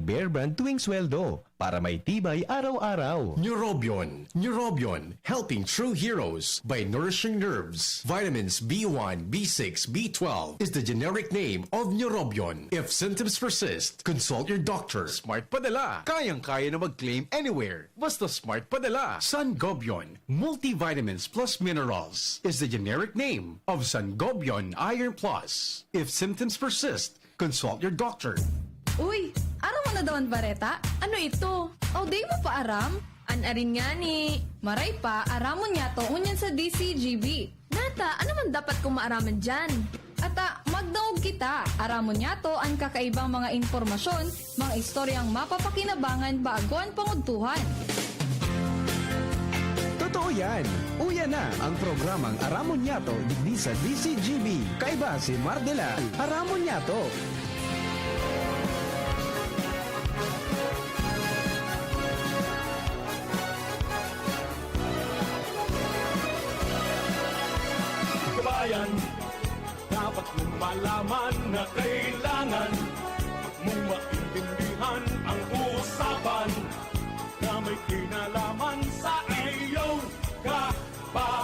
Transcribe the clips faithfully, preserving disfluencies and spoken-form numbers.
Bear Brand tuwing sweldo para may tibay araw-araw. Neurobion. Neurobion, helping true heroes by nourishing nerves. Vitamins B one, B six, B twelve is the generic name of Neurobion. If symptoms persist, consult your doctor. Smart Padala. Kayang-kaya na mag-claim anywhere. Basta Smart Padala. Sangobion, multivitamins plus minerals, is the generic name of Sangobion Iron Plus. If symptoms persist, consult your doctor. Uy, aram mo na daw an bareta? Ano ito? Aw, di mo pa aram? An arin ngani, maray pa, aramon niyato ngunyan sa D C G B. Nata, ano man dapat kong maaraman diyan? Ata, magdangog kita. Aramon niyato an kakaibang mga impormasyon, mga istoryang mapapakinabangan bago an pangudtuhan. Totoo yan! Uya na ang programang Aramon Niyato digdi sa D C G B. Kaiba si Mardela. Aramon Niyato! Kabayan, dapat mong malaman na kailangan mong maintindihan ang usapan na may kinalaman sa iyong kapaligiran.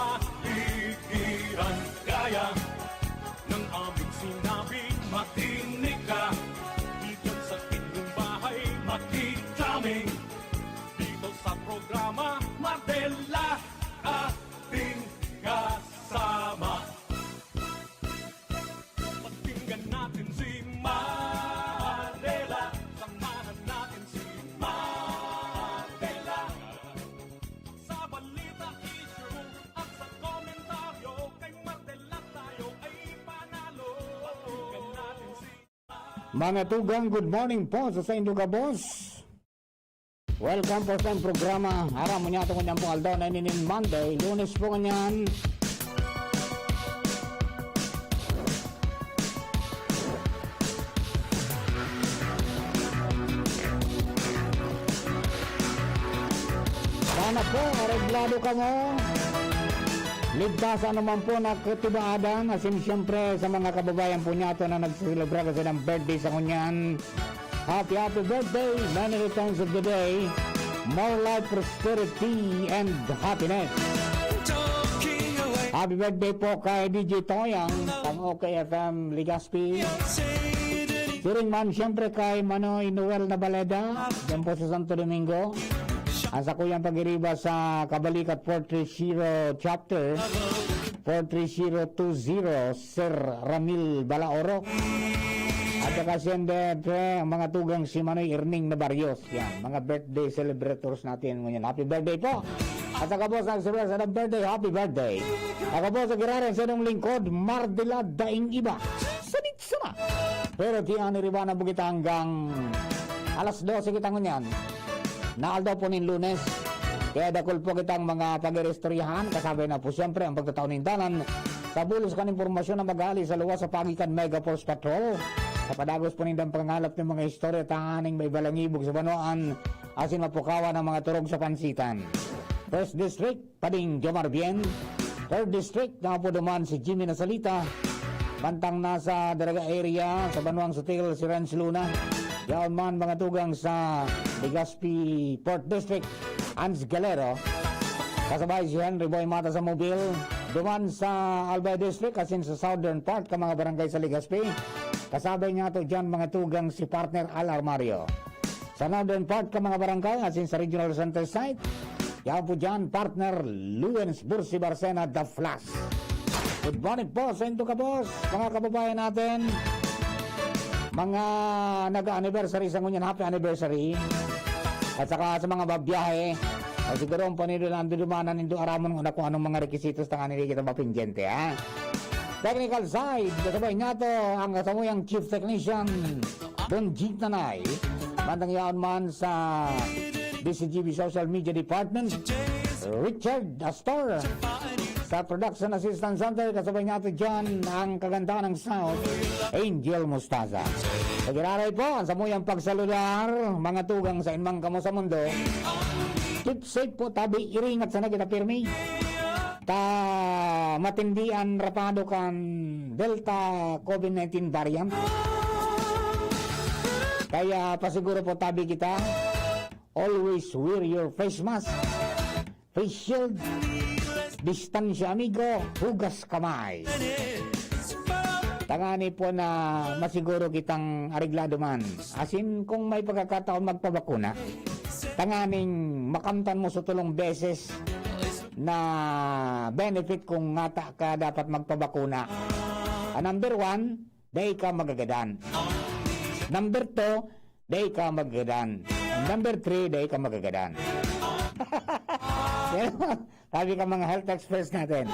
Kaya ng aming sinabi, makinig ka. Diyan sa inyong bahay, makinig kami. Dito sa programa, Mardela, ating kasama. Pakinggan natin si Mardela. Samahan natin si Mardela. Sa balita, issue, at sa komentaryo, kay Mardela tayo ay panalo. Pakinggan natin si Mga tugang, good morning po sa saindo gabos. Welcome po sa programa. Aram mo niya, tungod niyan pong aldaw na ini nin Monday, Lunes po ngunyan. Sana po, areglado kamo. Ligtas sa anuman po na katibaadan, asin siyempre sa mga kababayan po niyato na nagseselebra kasi ng birthday sa ngunyan. Happy, happy birthday! Many returns of the day. More life, prosperity, and happiness. Happy birthday po kay D J Toyang, pang O K F M Legazpi. Siring man, siyempre, kay Manoy Noel Nabaleda, dyan po sa Santo Domingo. Ang sakuyang pag-iriba sa Kabalikat four three zero Chapter, four three zero two zero, Sir Ramil Balaoro. At saka, siyempre, ang mga tugang si Manoy Erning Nabarios. Yan, mga birthday celebrators natin ngayon. Happy birthday po! At saka po, sa Express, happy birthday, happy birthday. Ako po sa Giraran, sa inyong lingkod, Mardila Daing Iba. Sanit sana! Pero di ang niriba na bugita hanggang alas dose kita ngunyan na aldaw po nin Lunes. Kaya dakul po kitang mga pag-iristoryahan, kasabay na po siyempre ang pagtatao nin dalan sa bulos kan impormasyon na mag-aali sa luwas sa paagi kan Mega Force Patrol. Sa padagos po nindang pangangalap ng mga istorya, tanganing may balangibog sa banwaan, asin mapukawan ang mga turog sa pansitan. First District, Pading Jomar Bien. Third District, napo duman si Jimmy Nasalita. Mantang nasa Daraga area, sa Banwang Sutil, si Renz Luna. Yaon man mga tugang sa Legazpi Fourth District, Hans Galero. Kasabay si Henry Boy Mata sa Mobil. Duman sa Albay District, asin sa Southern part, ka mga barangay sa Legazpi. Kasabay niyato dyan mga tugang si partner Al Armario. Sa northern part ka mga barangay, asin sa regional center site, yaon po dyan, partner Luens Bursi Barcena, The Flash. Good morning po sa indo ka, boss, mga kababayan natin. Mga nag-anniversary sa ngunyan, happy anniversary. At saka sa mga babiyahe, o siguro ang panido na dudumanan nindo, aramon ko na kung anong mga requisitos na kanili kita mapindyente, ha? Technical side, kasabay niya to, ang kasamuyang chief technician, Bonjing Tanay. Mantang yaon man sa D C G B Social Media Department, Richard Astor. Sa Production Assistance Center, kasabay niya ito dyan, ang kagandahan ng sound, Angel Mostaza. Sa giraray po, ang samuyang pagsaludar, mga tugang sa inmang kamo sa mundo. Keep safe po, tabi, iringat sana kita pirmi. Ta matindi an rapado kan Delta COVID nineteen variant. Kaya pasiguro po tabi kita, always wear your face mask, face shield, distansya amigo, hugas kamay. Tangani po na masiguro kitang areglado man. Asin kung may pagkakataon magpabakuna, tanganing makamtan mo sa tulong beses na benefit kung ngata ka dapat magpabakuna. Ah, number one, dai ka magagadan. Number two, dai ka magagadan. And number three, dai ka magagadan. Yan, sabi ka mga health experts natin.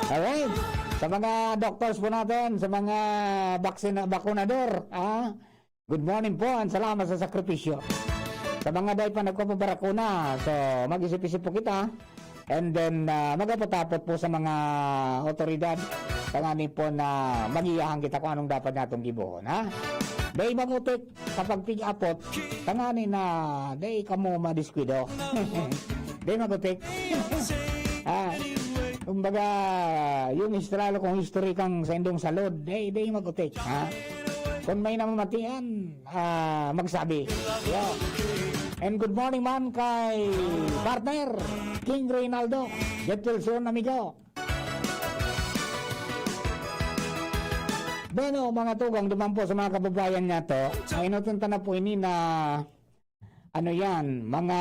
Alright. Sa mga doctors po natin, sa mga vaccine, bakunador, ah, good morning po and salamat sa sakripisyo. Sa mga dai pa nagpapabarakuna, so mag-isip-isip po kita. And then, ah, magapot-apot po sa mga otoridad, tangani po na magiyahan kita kung anong dapat natong gibohon, ha? Dai magutik sa pagpig-apot, tangani na dai kamo madiskuido. Dai magutik. Ah, kumbaga, yung history, kung history kang sa indong salod, dai, dai magutik, ha? Kung may namamatian, ah, magsabi. Yo. And good morning man kay partner King Reynaldo. Jet Wilson, amigo. Bueno, mga tugang, duman po sa mga kababayan niya to, ay inutunta na po ini na, ano yan, mga,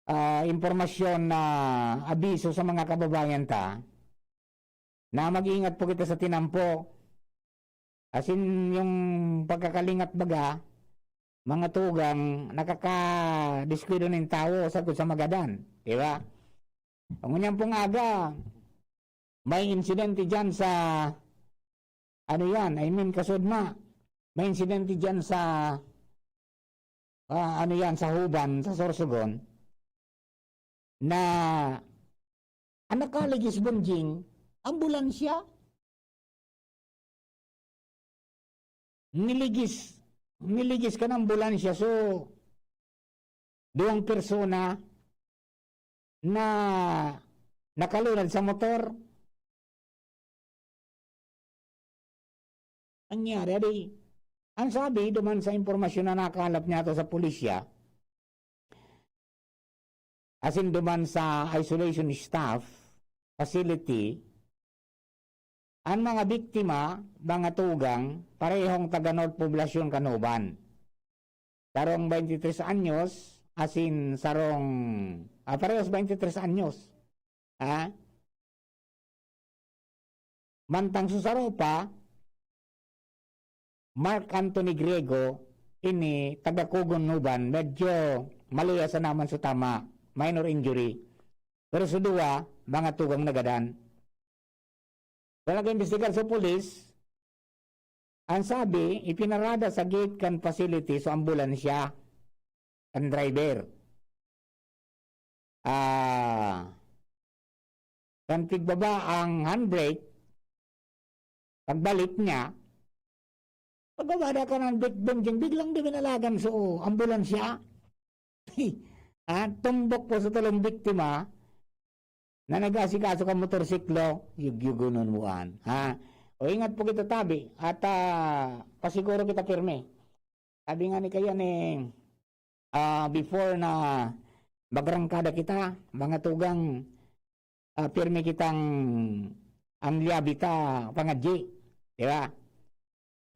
ah, impormasyon na abiso sa mga kababayan ta, na mag-ingat po kita sa tinampo. Asin yung pagkakalingat baga, mga tugang, nakakadiskuido nin tawo sagkod sa magadan, di ba? Ang ngunyan pong aga, may insidente diyan sa, ano yan, I mean, kasudma, may insidente diyan sa, ah, ano yan, sa Huban, sa Sorsogon, na ang nakaligis, Bonjing, ambulansya. Niligis, niligis kan ambulansya. So, duwang persona na nakalunad sa motor. Nangyari, adi, ang sabi, duman sa impormasyon na nakalap niya to sa pulisya, asin duman sa isolation staff facility, an mga biktima, mga tugang, parehong taga North Poblacion kan Huban. Sarong twenty-tres anyos, asin sarong, ah, parehas twenty-tres anyos. Ha? Mantang sa saro pa, Mark Anthony Griego, ini taga Cogon, Huban, medyo maluya sana man sa tama, minor injury. Pero sa duwa, mga tugang nagadan. Sa nag-imbestigar sa pulis, ang sabi, ipinarada sa gate kan facility sa ambulansya, ang driver. Ah, kan tigbaba ang handbrake, pagbalik niya, pagbaba na kan handbrake, Bonjing, biglang duminalagan sa ambulansya. Ah, tumbok po sa tulong biktima na nag-aasikaso kan motorsiklo, yugyugunon mo an, ha? O, ingat po kita tabi, at, ah, pasiguro kita pirmi. Sabi nga ni kaya ni, ah, before na magrangkada kita, mga tugang, ah, pirmi kitang ang liyabi ta pangadyi, di ba?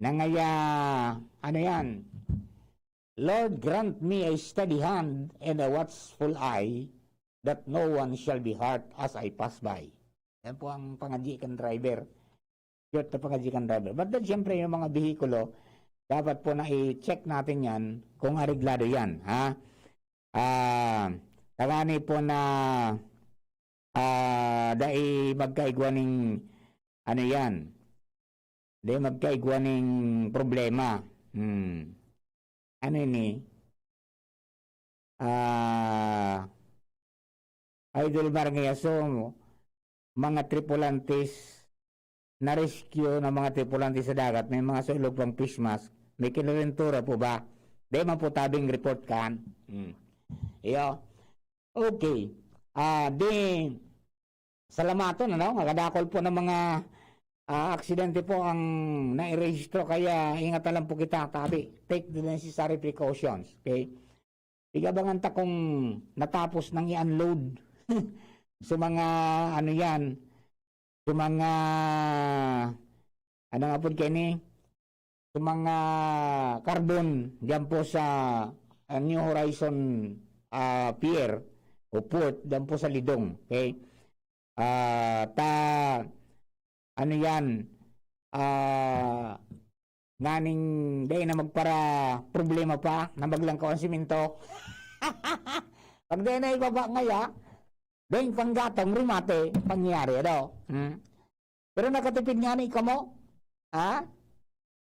Nangaya, ano yan? "Lord, grant me a steady hand and a watchful eye, that no one shall be hurt as I pass by." Yan po ang pangadyi kan driver. Yun, ito pangadyi kan driver. But then, siyempre, yung mga bihikulo, dapat po na i-check natin yan kung areglado yan, ha? Ah, tangani po na, ah, dai magkaigwa ning, ano yan, dai magkaigwa ning problema. Hmm. Ano ini? Ah, Idol Marngiaso, mga tripulantes, na-rescue na mga tripulante sa dagat, may mga sulog pang face mask, may kinarentura po ba? Di man po tabing report kan. Hmm. Iyo. Okay. Ah, di, salamaton, ano? Kadakol po ng mga, ah, aksidente po ang nairehistro, kaya ingat na lang po kita, tabi. Take the necessary precautions, okay? Igabangan ta kung natapos nang i-unload sa mga, ano yan, sa mga, ano nga po kaini, sa mga carbon diyan po sa, ah, New Horizon, ah, Pier o Port diyan po sa Lidong. Okay? Ah, ta, ano yan, ah, nganing dai na magpara problema pa na maglangkaw ang simento. Pag dai na ibaba ngaya, dai panggatong remate, pangyari, ano? Hmm? Pero nakatipid nga ni kamo, ha?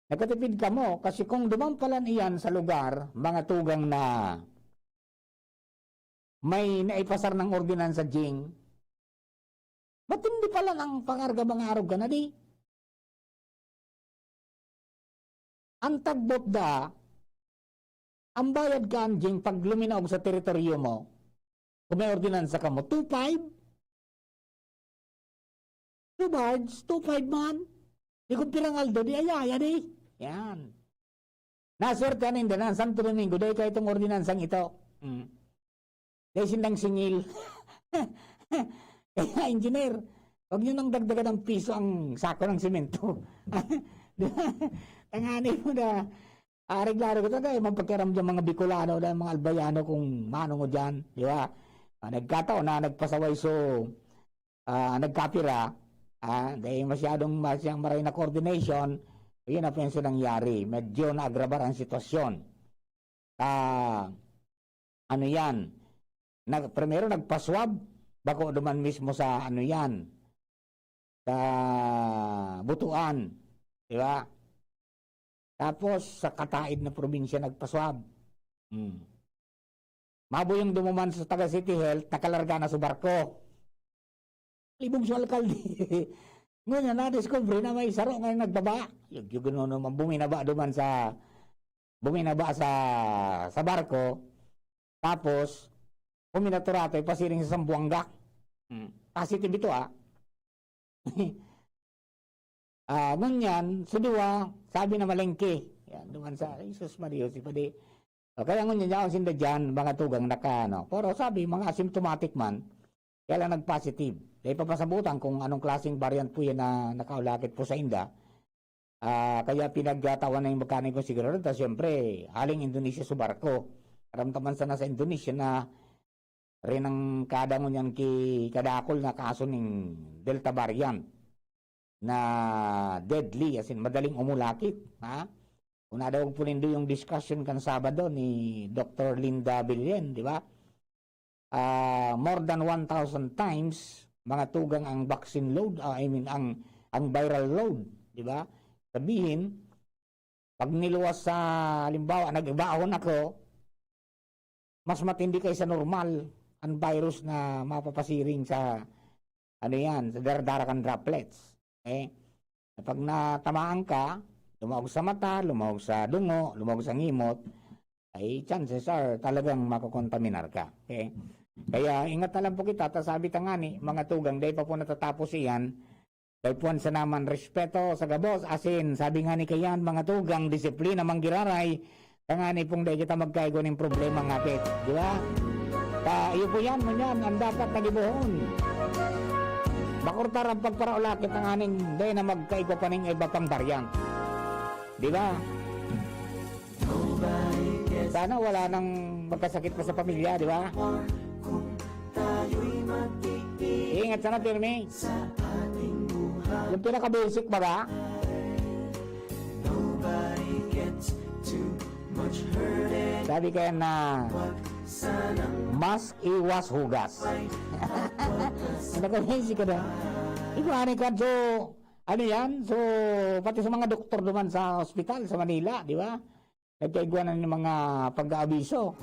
Nakatipid kamo, kasi kung duman palan iyan sa lugar, mga tugang na may naipasar ng ordinansa, Jing, matindi palan ang pangarga mga arog ka na di. Ang tagbot da, ang bayad ka, Anjing, pag luminaog sa teritoryo mo, kung may ordinansa ka mo, two five? Two five, two five man. Di kung pirang aldo, di ayaya di. Yan. Naswerte ang indanan, Santo Domingo, dahil kayo itong ordinansang ito. Mm. Dahil sindang singil. Kaya, engineer, huwag nyo nang dagdagan ng piso ang sako ng simento. Di ba? Tangani mo na, areglado ko talaga, eh, mapagkiaram dyan mga Bicolano na mga Albayano kung mano mo dyan, di ba? Ah, nagkataon na nagpasaway so, ah, nagkapira, ah, dahil masyadong, masyadong maray na coordination, yun ang penso nangyari. Medyo naagrabar ang sitwasyon. Ah, ano yan? Nag-, primero nagpa-swab, bako duman mismo sa ano yan, sa Butuan, di ba? Tapos sa kataid na probinsya nagpa-swab. Hmm. Mabo yung dumuman sa taga City Health, nakalarga na sa barko. Libong sa alkalde. Ngunyan, na-discover na may saro nga nagbaba. Yung, yung gano'n naman, buminaba duman sa, buminaba sa, sa barko. Tapos, kuminaturatoy pasiring sa Zamboanga. Hmm. Positive ito, ah. Ah, ngunyan, si duwa, sabi na malengke. Yan, duman sa, Jesus Maria, si Padi. O, kaya ngunyan, yaon sinda dyan, mga tugang naka, ano. Pero sabi, mga asymptomatic man, kaya lang nag-positive. Dahil papasabutan kung anong klaseng variant po yan na nakaulakit po sa inda. Ah, kaya pinagtatawan na yung mekaniko sigurado. Tas siyempre, aling Indonesia sa barko. Karamtaman sana sa Indonesia na rin ang kada ngunyan ki kadakol na kaso ning Delta variant na deadly, as in, madaling umulakit, ha? Kung nadawag po nindo yung discussion kan Sabado ni Doktor Linda Billen, di ba? Ah, more than one thousand times, mga tugang ang vaccine load, ah, I mean, ang, ang viral load, di ba? Sabihin, pag niluwas sa, halimbawa, nag-ibahon ako, mas matindi kaysa normal ang virus na mapapasiring sa, ano yan, sa dardara kan droplets. Eh, pag natamaan ka, lumaog sa mata, lumaog sa dungo, lumaog sa ngimot, ay chances are talagang makokontaminar ka. Okay? Kaya ingat na lang po kita, ta sabi ta nga ni, mga tugang, dahil pa po natatapos iyan, kay puwan sa naman respeto sa gabos, asin, sabi nga ni kayan, mga tugang, disiplina, manggiraray, tangani pong dai kita magkaigwa ning problema ngapit, di ba? Ta, iyo po yan, ngunyan, ang dapat na gibohon. Makurtar ang pagparaulakit tanganing dai na magkaigwa pa ning iba pang variant. Di ba? Sana wala nang magkasakit pa sa pamilya, di ba? Ingat sana, pirmi. Yung pinaka-basic, baga? Sabi kaya na, mask, iwas, hugas. Ano ka, basic ka na? Iba, ano ka, so, ano yan? So, pati sa mga doktor naman sa ospital, sa Manila, di ba? Nagkaigwa na ng mga pag-aabiso.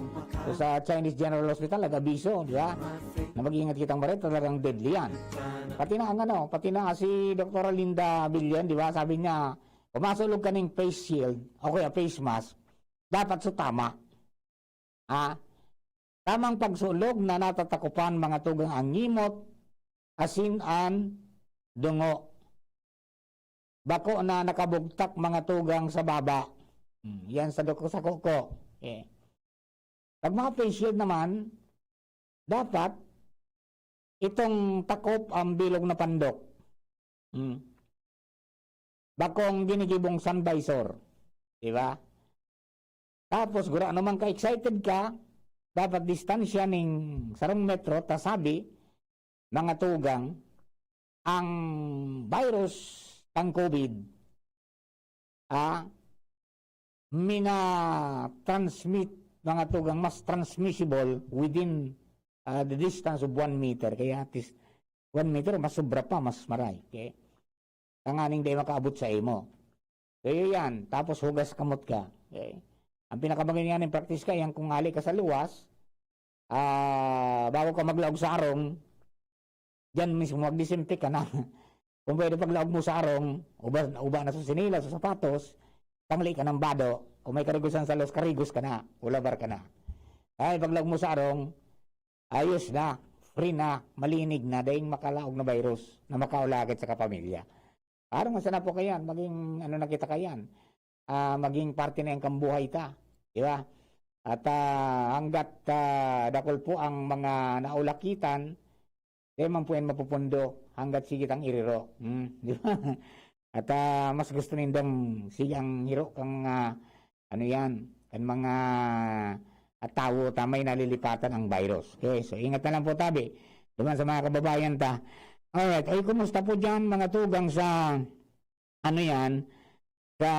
So, sa Chinese General Hospital, nag-abiso, di ba? Na mag-ingat kitang bareta, talagang deadly yan. Pati na ang ano, pati na si Doktora Linda Billion, di ba? Sabi niya, pumasulog ka ng face shield, o kaya face mask, dapat sa tama. Ha? Tamang pagsulog na natatakupan mga tugang ang ngimot, asin an dungo. bako na nakabugtak, mga tugang, sa baba. Hmm, yan sa duko, sa kuko. Okay. Pag mga face shield naman, dapat itong takop ang bilog na pandok. Hmm. Bakong ginigibong sun visor. Di ba? Tapos, gurano man ka-excited ka, dapat distansya ning sarong metro, ta sabi, mga tugang, ang virus kan COVID, ah, mina-transmit, mga tugang, mas transmissible within, ah, the distance of one meter. Kaya at least one meter, mas sobra pa, mas maray. Okay? Tanganing di makaabot sa imo. So, yun yan. Tapos hugas kamot ka. Okay? Ang pinakamagayon nga ning practice ka, yan kung hali ka sa luwas, ah, bago ka maglaog sa arong, diyan mismo magdisinfect ka na. Kung pwede paglaog mo sa arong, uba, uba na sa sinilas, sa sapatos, tangli ka ng bado, kung may karigusan sa los, karigos ka na, ulabar ka na. Ay, paglaog mo sa arong, ayos na, free na, malinig na, daing makalaog na virus na makaulagit sa kapamilya. Parang sana po kayan, maging ano na kita kayan, ah, maging parte na yan kan buhay ta. Di ba? At, ah, hanggat, ah, dakul po ang mga naulakitan, di man po yan mapupundo hanggat sige tang iriro. Hmm, di ba? At, ah, mas gusto nindang sige ang hiro kang, ah, ano yan, kan mga, ah, tawo ta may nalilipatan ang virus. Okay, so ingat na lang po tabi. Duman sa mga kababayan ta. Alright, oy, kumusta po dyan, mga tugang sa, ano yan, sa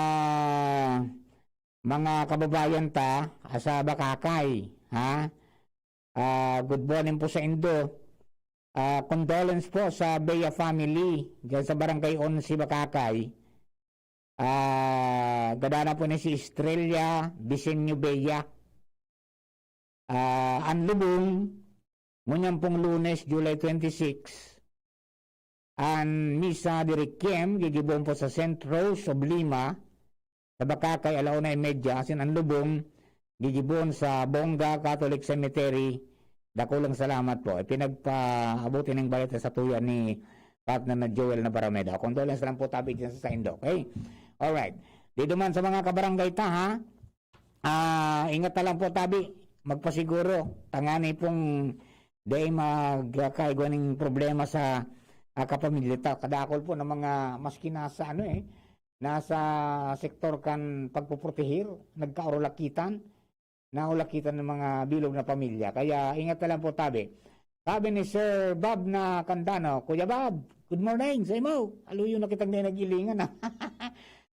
mga kababayan ta, ah, sa Bacacay, ha? Ah, good morning po sa indo. Ah, condolence po sa Bea family, dyan sa Barangay Onse, Bacacay. Ah, gada na po ni si Estrella Bisenyo Bea. Ah, ang lubong, ngunyan pong Lunes, July twenty-six, an misa de requiem gigibohon po sa Saint Rose of Lima, sa Bacacay, ala una y media, asin an lubong gigibohon sa Bonga Catholic Cemetery. Dakulang salamat po. Ipinagpaabot ining balita sa tuya ni partner na Joel Navarrameda. Condolence lang po tabi dyan sa saindo. Okay? Alright. Di duman sa mga kabarangay ta, ha? Ah, ingat na lang po tabi. Magpasiguro. Tangani pong dai magkaigwa ning problema sa, ah, kapamilya ta. Kadakol po ng mga maski nasa ano eh, nasa sektor kan pagpuprotehir, nagkaurulakitan, naulakitan ng mga bilog na pamilya. Kaya ingat na lang po tabi. Sabi ni Sir Bob na Candano, "Kuya Bob, good morning sa imo." Aluyo na kitang nag-ilingan, ah.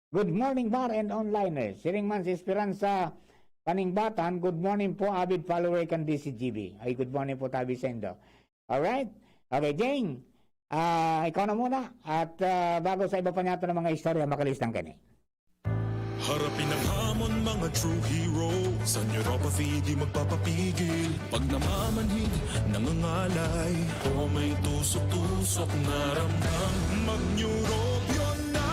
"Good morning, Bar and onliners." Siring man si Esperanza Paningbatan, "Good morning po, avid follower kan D C G B." Ay, good morning po, tabi saindo. Alright? Okay, Jane, ah, ikaw na muna. At, ah, bago sa iba pa niyato ng mga istorya, makalistang kani. Harapin ang hamon, mga true hero. Sa neuropathy, di magpapapigil. Pag namamanhid, nangangalay. O may tusok-tusok na ramdam. Mag-Neurobion na!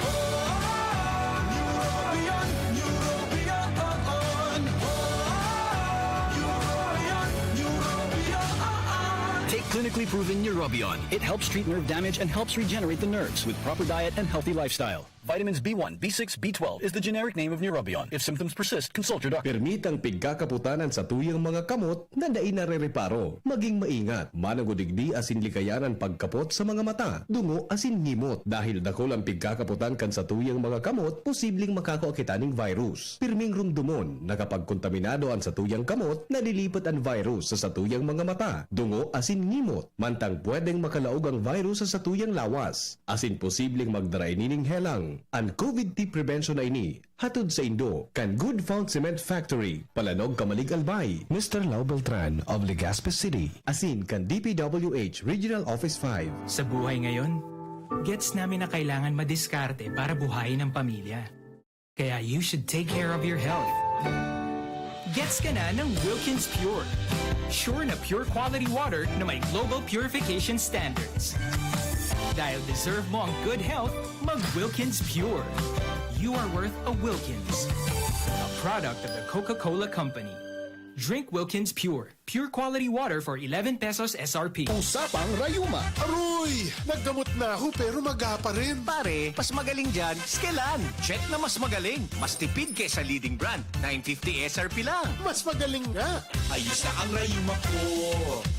Oh, Neurobion, Neurobion, oh, oh. Neurobion, Neurobion, oh, oh. Take clinically proven Neurobion. It helps treat nerve damage and helps regenerate the nerves with proper diet and healthy lifestyle. Vitamins B one, B six, B twelve is the generic name of Neurobion. If symptoms persist, consult your doctor. Pirmi tang pigkakapotan an satuyang mga kamot na dai narereparo. Maging maingat, mananggod digdi asin likayan an pagkapot sa mga mata, dungo asin ngimot, dahil dakul an pigkakapotan kan satuyang mga kamot, posibleng makakua kita ning virus. Pirming rumdomon na kapag kontaminado an satuyang kamot, nalilipat an virus sa satuyang mga mata, dungo asin ngimot, mantang pwedeng makalaog ang virus sa satuyang lawas. Asin posibleng magdara ini ning helang. An COVID T prevention na ini, hatod saindo kan Good Fount Cement Factory, Palanog, Camalig, Albay, Mister Lau Beltran of Legazpi City, asin kan D P W H Regional Office five. Sa buhay ngayon, gets namin na kailangan madiskarte para buhayin ang pamilya. Kaya you should take care of your health. Gets ka na ng Wilkins Pure. Sure na pure quality water na may global purification standards. Dahil deserve mo ang good health, mag Wilkins Pure. You are worth a Wilkins. A product of the Coca-Cola Company. Drink Wilkins Pure. Pure quality water for eleven pesos S R P. Usapang Rayuma. Aroy! Naggamot na ako pero maga pa rin. Pare, mas magaling dyan, Skelan. Check na mas magaling. Mas tipid kesa leading brand. nine fifty S R P lang. Mas magaling nga. Ayos na ang rayuma ko.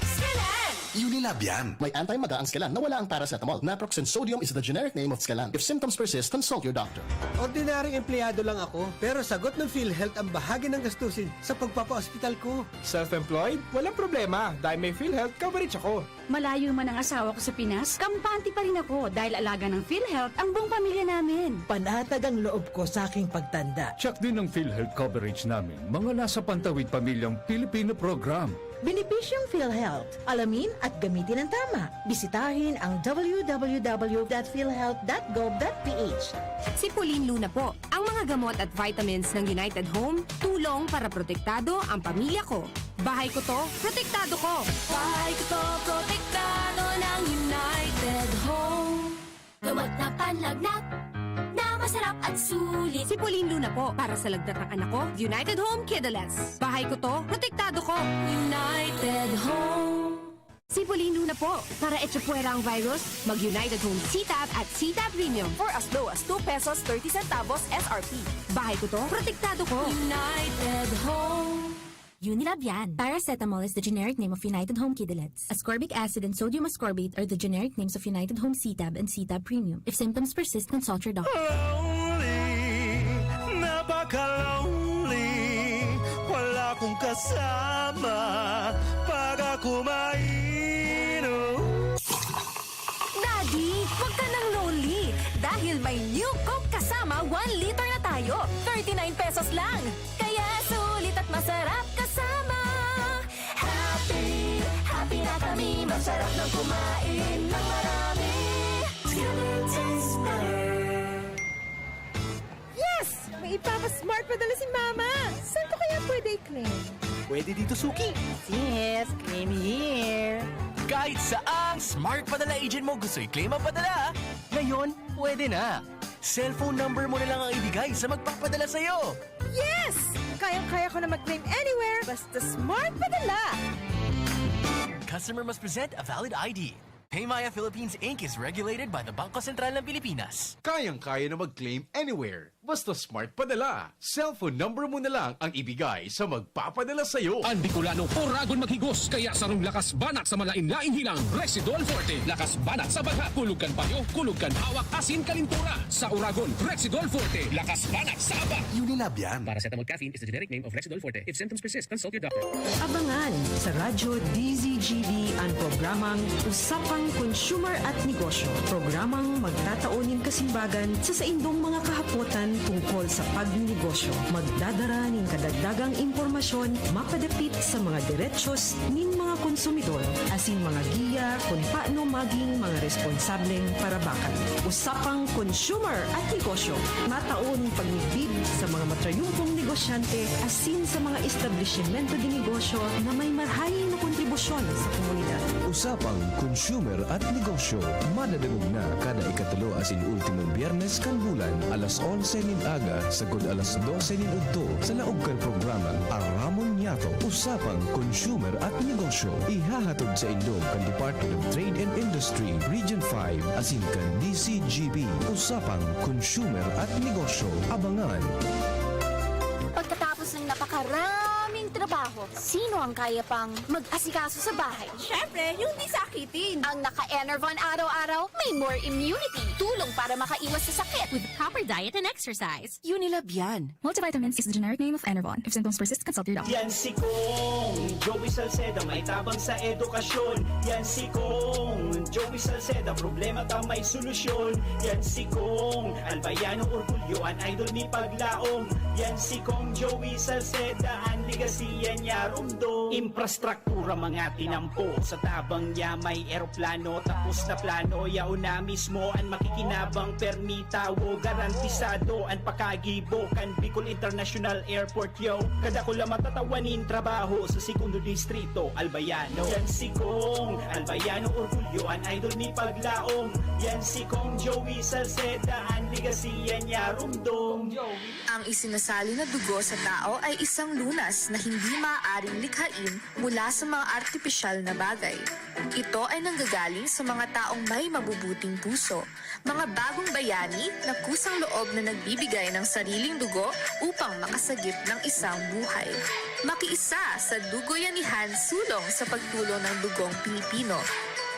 Skelan! Unilab yan. May anti-maga ang Skelan na wala ang paracetamol. Naproxen sodium is the generic name of Skelan. If symptoms persist, consult your doctor. Ordinaryong empleyado lang ako, pero sagot ng PhilHealth ang bahagi ng gastusin sa pagpapaospital ko. Self-employed? Walang problema dahil may PhilHealth coverage ako. Malayo man ang asawa ko sa Pinas, kampante pa rin ako dahil alaga ng PhilHealth ang buong pamilya namin. Panatag ang loob ko sa aking pagtanda. Check din ang PhilHealth coverage namin, mga nasa Pantawid Pamilyang Pilipino Program. Benepisyong PhilHealth. Alamin at gamitin ang tama. Bisitahin ang w w w dot philhealth dot gov dot p h. Si Pauline Luna po. Ang mga gamot at vitamins ng United Home, tulong para protektado ang pamilya ko. Bahay ko to, protektado ko. Bahay ko to, protektado ng United Home. Gamot na panlagnat na masarap at sulit. Si Pauline Luna po, para sa lagnat ng anak ko, United Home Kidolens. Bahay ko to, protektado ko. United Home. Si Pauline Luna po, para echapuwera ang virus, mag United Home C-Tab at C-Tab Premium for as low as two pesos thirty centavos S R P. Bahay ko to, protektado ko. United Home. Unilab yan. Paracetamol is the generic name of United Home Kidolets. Ascorbic acid and sodium ascorbate are the generic names of United Home C-Tab and C-Tab Premium. If symptoms persist, consult your doctor. Lonely, napaka-lonely. Wala akong kasama pag ako mainom. Daddy, huwag ka nang lonely dahil may New Coke kasama one liter na tayo. Thirty-nine pesos lang. Kaya sulit at masarap kasama. Happy, happy na kami. Masarap ng kumain ng marami. Together tastes better. Yes! May ipapa-smart padala si Mama! Saan ko kaya pwede i-claim? Pwede dito, Suki. Yes, claim here. Kahit saang Smart Padala agent mo gusto i-claim ang padala, ngayon, pwede na. Cellphone number mo na lang ang ibigay sa magpapadala sa'yo. Yes! Kayang-kaya ko na mag-claim anywhere basta Smart Padala! Customer must present a valid I D. Paymaya Philippines Inc is regulated by the Bangko Sentral ng Pilipinas. Kayang-kaya na mag-claim anywhere. Basta Smart Padala. Cellphone number mo na lang ang ibigay sa magpapadala sa'yo. An Bicolano, oragon maghigos, kaya sarong lakas banat sa malain-laing hilang, Rexidol Forte. Lakas banat sa bagha, kulog kan payo, kulog kan hawak, asin kalintura. Sa oragon, Rexidol Forte. Lakas banat sa aba. Unilab yan. Paracetamol caffeine is the generic name of Rexidol Forte. If symptoms persist, consult your doctor. Abangan sa Radyo D Z G B an programang Usapang Consumer at Negosyo. Programang magtatao nin kasimbagan sa saindong mga kahapotan tungkol sa pagnenegosyo. Magdadara nin kadagdagang impormasyon mapadapit sa mga derechos nin mga konsumidor, asin mga giya kun paano maging mga responsableng parabakan. Usapang Consumer at Negosyo. Matao nin pagmidbid sa mga matrayumpong negosyante asin sa mga establisimento de negosyo na may marahay na kontribusyon sa komunidad. Usapang Consumer at Negosyo. Madadangog na kada ikatulo asin ultimong Biyernes kan bulan, alas onse nin aga sagkod alas dose nin udto, sa laog kan programang Aramon Niyato, Usapang Consumer at Negosyo. Ihahatod saindo kan Department of Trade and Industry, Region five, asin kan D C G B. Usapang Consumer at Negosyo. Abangan! Pagkatapos ng napakaraming trabaho, sino ang kaya pang mag-asikaso sa bahay? Siyempre, yung di sakitin. Ang naka-Enervon araw-araw, may more immunity. Tulong para makaiwas sa sakit. With proper diet and exercise. Unilab yan. Multivitamins is the generic name of Enervon. If symptoms persist, consult your doctor. Yan si Kong Joey Salceda, may tabang sa edukasyon. Yan si Kong Joey Salceda, problema ta may solusyon. Yan si Kong Albayano Orgulyo, an idol ni Paglaom. Yan si Kong Joey Salceda, an ligasiya niya rumdom. Infrastruktura mga tinampo, sa tabang niya may eroplano. Tapos na plano, yaon na mismo an makikinabang. Permi tawo, garantisado an pakagibo kan Bicol International Airport, yo. Kadakula matatawan nin trabaho sa Segundo Distrito, Albayano. Yan si Kong Albayano Orgulyo, an idol ni Paglaom. Yan si Kong Joey Salceda, an ligasiya niya rumdom. Ang isinasalin na dugo sa tao ay isang lunas na hindi maaaring likhain mula sa mga artipisyal na bagay. Ito ay nanggagaling sa mga taong may mabubuting puso, mga bagong bayani na kusang loob na nagbibigay ng sariling dugo upang makasagip ng isang buhay. Makiisa sa Dugoyanihan Sulong sa pagtulong ng dugong Pilipino.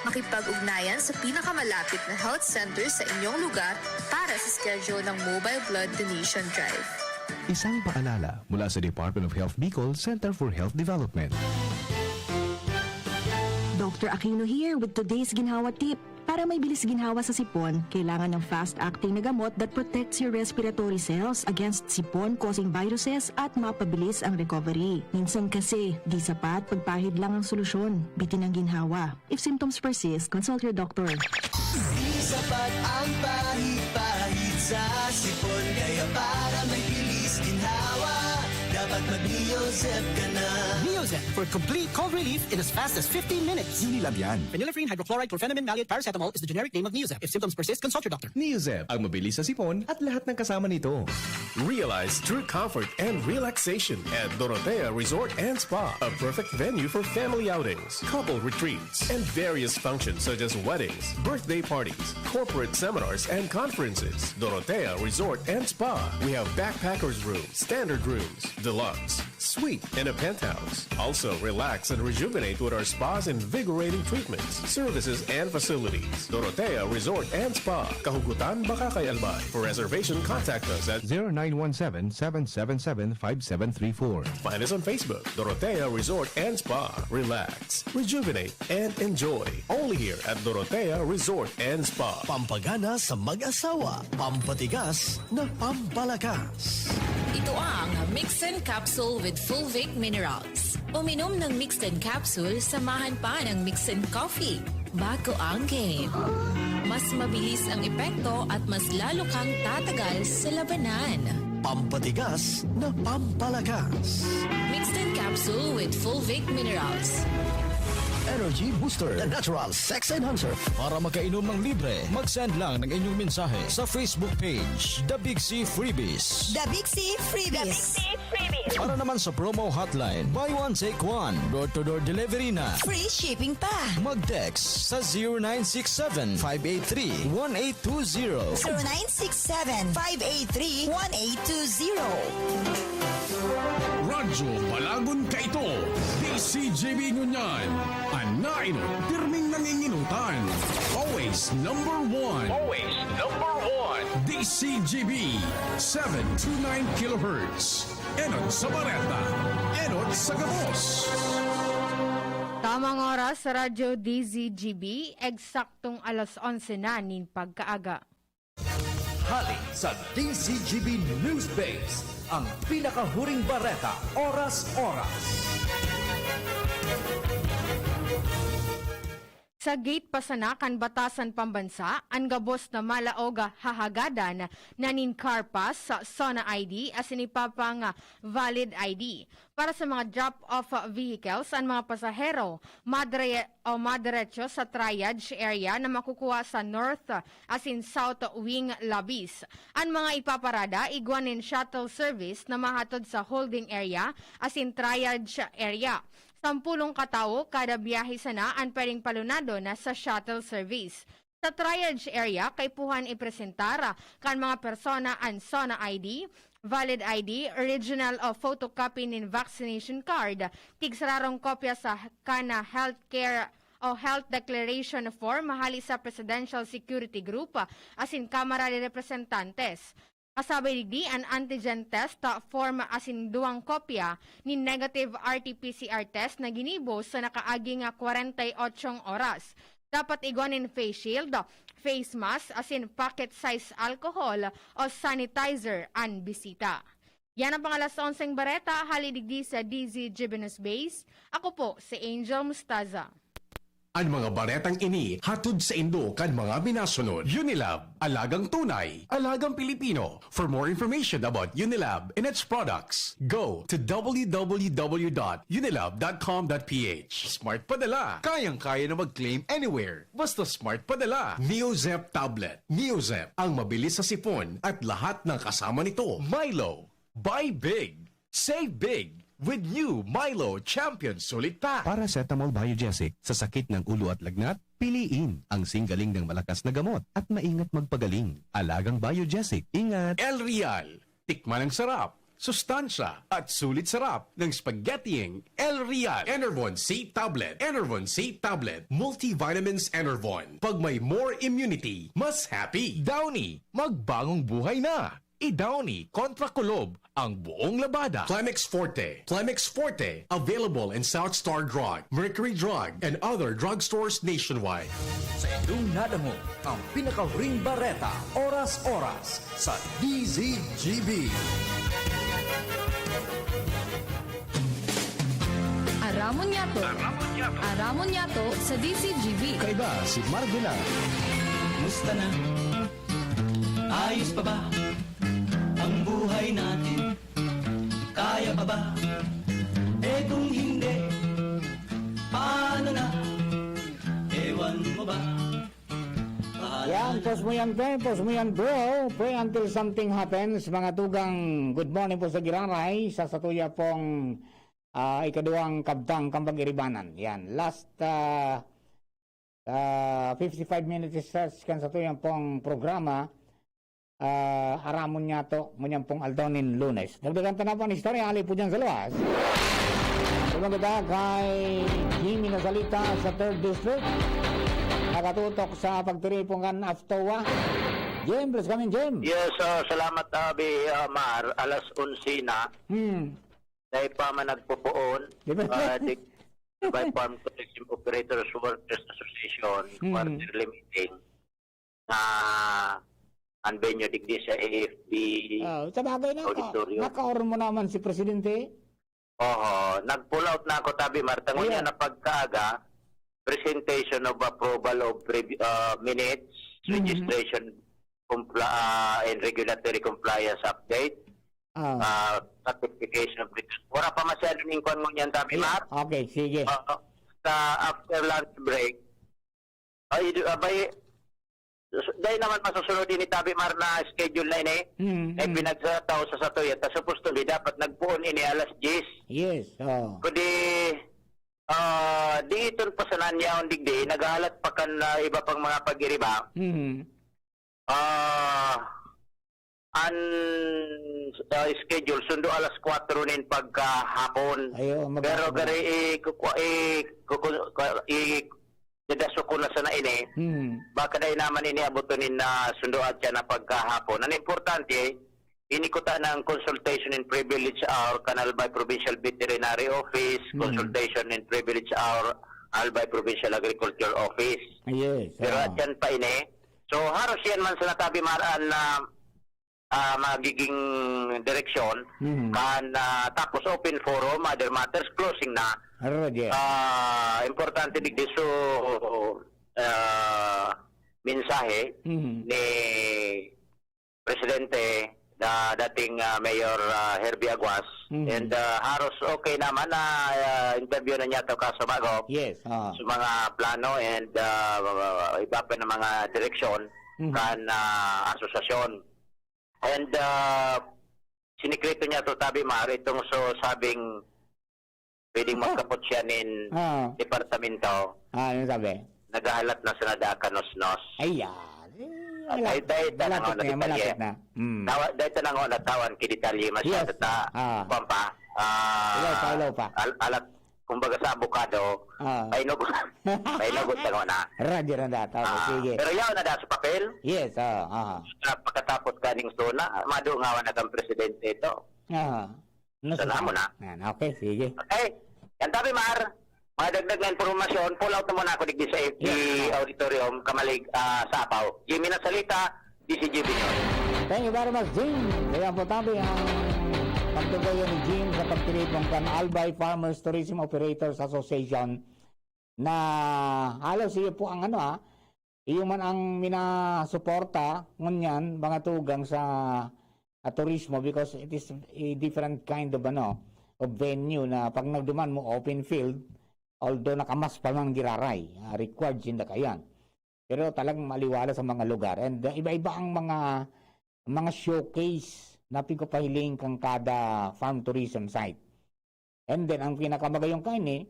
Makipag-ugnayan sa pinakamalapit na health center sa inyong lugar para sa schedule ng mobile blood donation drive. Isang paalala mula sa Department of Health Bicol, Center for Health Development. Doctor Aquino here with today's Ginhawa Tip. Para may bilis ginhawa sa sipon, kailangan ng fast-acting na gamot that protects your respiratory cells against sipon-causing viruses at mapabilis ang recovery. Minsan kasi, di sapat pagpahid lang ang solusyon. Bitin ang ginhawa. If symptoms persist, consult your doctor. Di sapat ang pahid-pahid sa sipon, kaya para may bilis ginhawa, dapat mag-Neozep ka na. Neozep for complete cold relief in as fast as fifteen minutes. Unilab yan. Phenylephrine hydrochloride chlorphenamine maleate paracetamol is the generic name of Neozep. If symptoms persist, consult your doctor. Neozep, ang mabilis sa sipon at lahat ng kasama nito. Realize true comfort and relaxation at Dorotea Resort and Spa, a perfect venue for family outings, couple retreats, and various functions such as weddings, birthday parties, corporate seminars, and conferences. Dorotea Resort and Spa. We have backpackers room, standard rooms, deluxe, suite, and a penthouse. Also, relax and rejuvenate with our spas, invigorating treatments, services, and facilities. Dorotea Resort and Spa, Kahugutan, Bacacay, Albay. For reservation, contact us at zero nine one seven, seven seven seven, five seven three four. Find us on Facebook, Dorotea Resort and Spa. Relax, rejuvenate, and enjoy. Only here at Dorotea Resort and Spa. Pampagana sa mag-asawa, pampatigas na pampalakas. Ito ang Mixin Capsule with Fulvic Minerals. Uminom ng Mixin Capsule, samahan pa ng Mixin Coffee. Bago ang game. Mas mabilis ang epekto at mas lalo kang tatagal sa labanan. Pampatigas na pampalakas. Mixin Capsule with Fulvic Minerals. Energy Booster, the natural sex enhancer. Para makainom ng libre, mag-send lang ng inyong mensahe sa Facebook page, The Big C Freebies. The Big C Freebies. Para naman sa promo hotline, buy one, take one, door-to-door delivery na. Free shipping pa. Mag-text sa zero nine six seven, five eight three, one eight two zero. zero nine six seven, five eight three, one eight two zero. Radyo Balagon Kaito, D C G B ngunyan. An nainot, pirming nanginginutan. Always number one. Always number one. D C G B, seven two nine kilohertz. Enot sa bareta, enot sa gabos. Tamang oras sa Radyo D Z G B, eksaktong alas onse na nin pagkaaga. Hali sa D Z G B News Base, ang pinakahuring bareta, oras-oras. Sa gate pa sana kan batasan pambansa, an gabos na malaog hahagadan na nin car pass, SONA I D, asin iba pang valid I D. Para sa mga drop-off vehicles, an mga pasahero madre o madiretso sa triage area na makukuha sa North asin South Wing lobbies. An mga ipaparada igwa nin shuttle service na mahatod sa holding area asin triage area. Sampulong katawo kada biyahe sana an pwedeng palunadon sa shuttle service. Sa triage area, kaipuhan ipresentar kan mga persona an SONA I D, valid I D, original o photocopy nin vaccination card, tigsararong kopya sa kana healthcare o health declaration form hali sa Presidential Security Group asin Kamara de Representantes. Kasabay digdi an antigen test form asin duwang kopya nin negative R T P C R test na ginibo sa nakaagi nga kwarenta y otsong oras. Dapat igwa nin face shield, face mask asin pocket-sized alcohol o sanitizer an bisita. Yan ang pang alas onseng bareta hali digdi sa D Z G B News Base. Ako po si Angel Mustaza. An mga baretang ini hatod saindo kan mga minasunod. Unilab, alagang tunay, alagang Pilipino. For more information about Unilab and its products, go to w w w dot unilab dot com dot p h. Smart Padala, kayang-kaya na mag-claim anywhere. Basta Smart Padala. Neozep Tablet. Neozep, ang mabilis sa sipon at lahat ng kasama nito. Milo, buy big, save big with new Milo Champion Sulit Pack. Paracetamol Biogesic, sa sakit ng ulo at lagnat, piliin ang singgaling ng malakas na gamot at maingat magpagaling. Alagang Biogesic, ingat! El Real, tikman ang sarap, sustansya, at sulit sarap ng spaghettiing El Real. Enervon C Tablet. Enervon C Tablet. Multivitamins Enervon. Pag may more immunity, mas happy. Downy, magbagong buhay na. I-Downy kontra kulob ang buong labada. Clemex Forte. Clemex Forte. Available in South Star Drug, Mercury Drug, and other drugstores nationwide. Sa inyong nadangog ang pinakahuring bareta, oras-oras, sa D Z G B. Aramon niyato. Aramon niyato sa D Z G B. Kaiba si Marvela. Musta na? Ayos pa ba ang buhay natin? Kaya pa ba? Eh, kung hindi, paano na? Ewan mo ba? Paano Yan, na? Pause mo yan, pre. Pause mo yan, bro. Pray until something happens. Mga tugang, good morning po sa Giraray. Sa satuya pong, ah, ikaduwang kabtang kan pag-iribanan. Yan. Last, ah, ah, fifty-five minutes is such kan satuyang pong programa. Ah, aramon niyato, ngunyan pong aldaw nin Lunes. Dagdagan ta na po an istorya, ali po dyan sa luwas. Tulong kita kay Jimmy Nasalita sa third District. Nakatutok sa pagtiripon kan AFTOA. Jim, please come in, Jim. Yes, ah, salamat, Abi, ah, Mar. Alas onse na. Hmm. Dai pa man nagpupoon. Di ba? Ah, di, by Farm Tourism Operators Workers Association, Hmm. quarterly meeting. Na ang venue digdi sa A F B Ah, sa bagay na, auditorium. Nakaoron mo naman si Presidente. Oho, nag-pull out na ako, tabi, Marta. Ngunyan Ayan. na pagkaaga, presentation of approval of previ-, ah, minutes, Mhm. registration compli-, ah, and regulatory compliance update, Ah. ah, certification of return. Wala pa masyado ning kwan ngunyan, tabi, Ayan. Mar. Okay, sige. Ah, sa after lunch break, Ay, di, abay, dai naman masusunod ini, tabi, Mar, na schedule na ini. Mm, Ay, mm. pinagsataw sa satuya. Ta supposed to be, dapat nagpoon ini alas diyes. Yes, oo. Kundi, ah, di iton pa sana yaon digdi, naghahalat pa kan, ah, iba pang mga pag-iriba. Mm. Ah, an, ah, schedule, sundo alas kwatro nin pagkahapon. Ay, oo, mag- Pero gari, i-, kukwa-, i-, kuku-, ka-, i-, dadaso ko na sana ini. Hmm. Baka dai naman ini abuton nin, ah, sundo at siya na pagkahapon. Ang importante, ini kuta ng consultation in privilege hour, kan Albay Provincial Veterinary Office, Hmm. consultation in privilege hour, Albay Provincial Agriculture Office. Yes, Pero oo. at yan pa ini. So, haros yan man sa natabi maraan na ah, magiging direksyon, Mhm. kan, ah, tapos open forum, other matters, closing na. Roger. Ah, importante digdi so, ah, mensahe Mhm. ni Presidente na dating, ah, Mayor, ah, Herbie Aguas. Mhm. And, ah, haros okay naman na, ah, interview na niya to kaso bago. Yes, ah. Sa mga plano and, ah, iba pa na mga direksyon Mhm. kan, ah, asosasyon. And, ah, sinikreto niya to, tabi, Mar, itong so sabing pwedeng magkapot siya nin Ah. departamento. Ah, ano sabi? Naghahalat na sa nada kanosnos. Ayan. Eh, Ay, malapit, dahil tanong malapit na na, detalye. malapit na. Mm. Tawa, dahil tanong na tawan ki detalye masyado Yes. ta. Ah. Pampa. Ah, Ilaw pa, ilaw pa. al-, alat, kumbaga sa abogado, Ah. painugot, painugot tango na. Roger na that. Okay, Ah, sige. pero yaw na da sa papel. Yes, ah, ah. Na pagkatapos kaning suna, madungawan na kang presidente ito. Ah. Sana mo na. Yan, okay, sige. Okay. Yan, tabi, Mar. Mga dagdag na impormasyon, pull out na muna ako digdi sa F B Yan, yan. Auditorium, Kamalig, ah, sa Apaw. Jimmy Nasalita, D C G B News. Thank you very much, Jim. Kaya po, tabi, ang pagtugon ni Jim sa pagtiripon kan Albay Farmers Tourism Operators Association. na halos iyo po ang ano, ah, iyo man ang minasuporta ngunyan, mga tugang sa, ah, turismo, because it is a different kind of, ano, of venue na pag nagduman mo, open field, although naka-mask pa man giraray, ah, required sinda kayan. Pero talagang maliwala sa mga lugar. And, ah, iba-iba ang mga, mga showcase na pigpapahiling kan kada farm tourism site. And then, ang pinakamagayong kaini,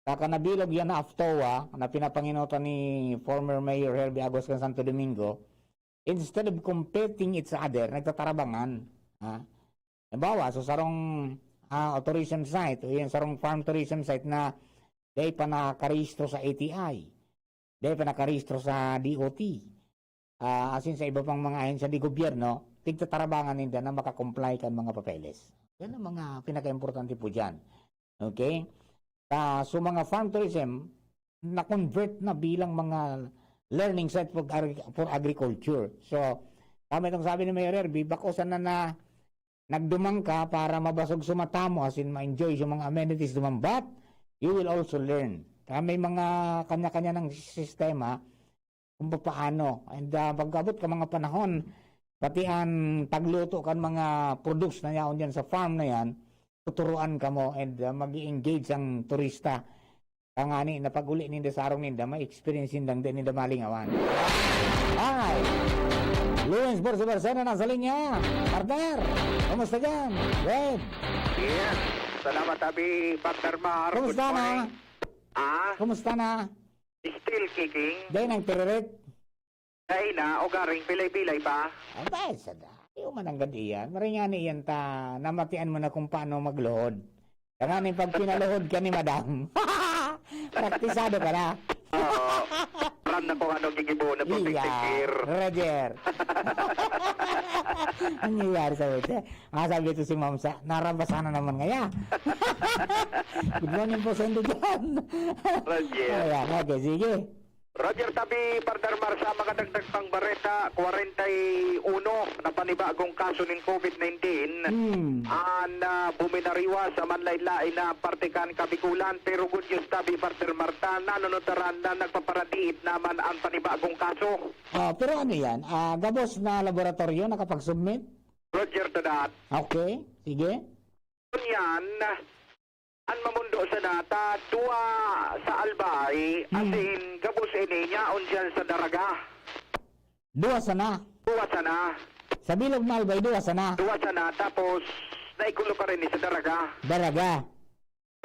kaka nabilog yan na AFTOA, na pinapanginotan ni former Mayor Herbie Aguas kan Santo Domingo, instead of competing each other, nagtatarabangan. Ha? Halimbawa, so sarong, ah, tourism site, o yung sarong farm tourism site na dai pa nakarehistro sa A T I, dai pa nakarehistro sa D O T, ah, asin sa iba pang mga ahensya di gobyerno, tigtatarabangan ninda na makakomply kan mga papeles. Yan ang mga pinakaimportante po diyan. Okay? Ah, so, mga farm tourism, na-convert na bilang mga learning site for agri-, for agriculture. So, tama itong sabi ni Mayor Herbie, bako sana na nagduman ka para mabasog sa mata mo, as in, ma-enjoy yung mga amenities duman, but you will also learn. Kaya may mga kanya-kanya ng sistema kung papaano. And, ah, pag-abot ka mga panahon, pati ang pagluto kan mga products na yaon dyan sa farm na yan, tuturuan ka mo and, ah, mag-i-engage ang turista. Tangani na pag-uli ninda sa arong ninda, may experience nindang di ninda malingawan. Hi! Luis Borsi Barcena nasa linya. Partner, kumusta dyan? Red. Yes. Salamat, Abi, Partner Mar. Good Kumusta na? morning. Ah, Kumusta na? Still kicking. Dahil nang tiririt. Dahil na, o garing, pilay-pilay pa. Abay, sada. Iyo man ang gad iyan. Maringani iyan ta, namatian mo na kung paano magluhod. Tanganing pag pinaluhod ka ni madam. Praktisado ka na. Oo. Aram na kung ano gigibo na Iya, pagpipikir. Roger. Ang nangyayari sa ito. Ah, sabi ito si Ma'am sa, narabasa na naman ngaya. Good morning po sa inyo dyan. Roger. Ayan, okay, sige. Roger Tabi, Partner Mar, sa mga dagdag pang bareta, kwarenta y uno na panibagong kaso nin COVID nineteen Hmm. an ah, buminariwa sa manlain-lain na parte kan Kabikulan. Pero good news, Tabi, Partner Mar, ta nanunutaran na nagpaparadiit naman ang panibagong kaso. Ah, pero ano yan? Ah, gabos na laboratoryo nakapag-submit? Roger Tadat. Okay, sige. Yan, an mamundo sana ta duwa sa Albay, Hmm. asin gabos ini, nyaon diyan sa Daraga. Duwa sana. Duwa sana. Sa bilog na Albay, duwa sana. Duwa sana, tapos naigulokar ini sa Daraga. Daraga.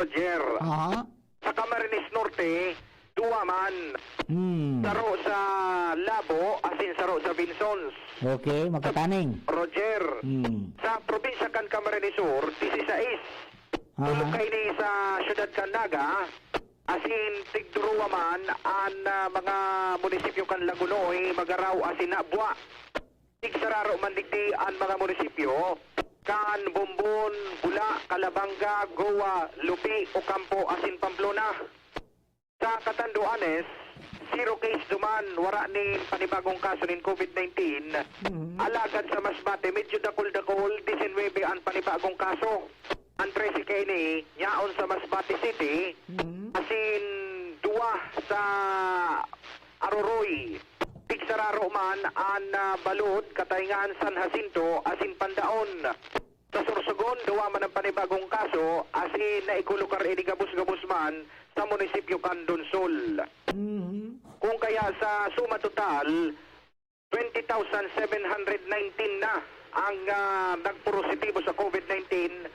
Roger. Aha. Sa Camarines Norte, duwa man. Hmm. Saro sa Labo, asin saro sa Vinzons. Okay, magkataning. Roger. Hmm. Sa probinsya kan Camarines Sur, disisais. Aha. Tulog kaini sa siyudad kan Naga, asin tigduruwa man an ah, mga munisipyo kan Lagonoy, Magarao, asin Nabua. Tigsararo man digdi an mga munisipyo kan Bombon, Bula, Calabanga, Goa, Lupi, Ocampo, asin Pamplona. Sa Catanduanes, zero case duman, wara nin panibagong kaso nin COVID nineteen. Mhm. Alagad sa Masbate, medyo dakol-dakol, disinwebe an panibagong kaso. An trese kaini, yaon sa Masbate City, Mhm. asin duwa sa Aroroy. Tigsararo man an ah, Balud, Katayngan, San Jacinto, asin Pandaon. Sa Sorsogon, duwa man ang panibagong kaso, asin naikulukar ini gabos-gabos man sa munisipyo kan Donsol. Mhm. Kung kaya sa suma total, twenty thousand seven hundred nineteen na ang ah, nagpositibo sa COVID nineteen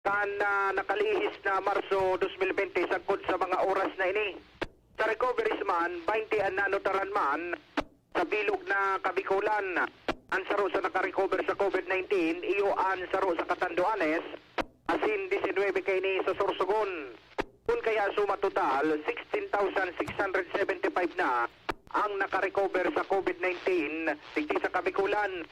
kan ah, nakalihis na Marso dos mil bente sagkod sa mga oras na ini. Sa recoveries man, baynte an nanutaran man sa bilog na Kabikulan. An saro sa nakarecover sa COVID nineteen, iyo an saro sa Catanduanes, asin disinwebe kaini sa Sorsogon. Kun kaya suma total, sixteen thousand six hundred seventy-five na ang nakarecover sa COVID nineteen digdi sa Kabikulan.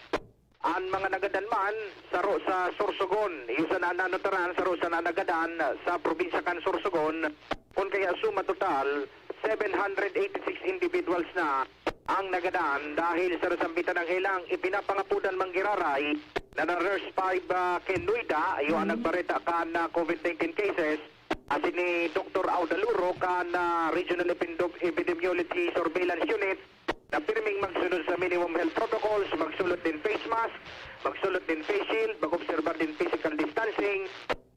An mga nagadan man, saro sa Sorsogon, iyo sana nanutaran, saro sana nagadan sa probinsya kan Sorsogon. Kun kaya suma total, seven hundred eighty-six individuals na ang nagadan dahil sa nasambitan ng helang ipinapangapodan manggiraray na na-reverse five ah, Kenuida, iyo ang nagbareta kan ah, COVID nineteen cases. Asin ni Doktor Audaluro kan, ah, Regional Epidem-, Epidemiology Surveillance Unit na pirming magsunod sa minimum health protocols, magsulot nin face mask, magsulot nin face shield, mag-obserbar din physical distancing,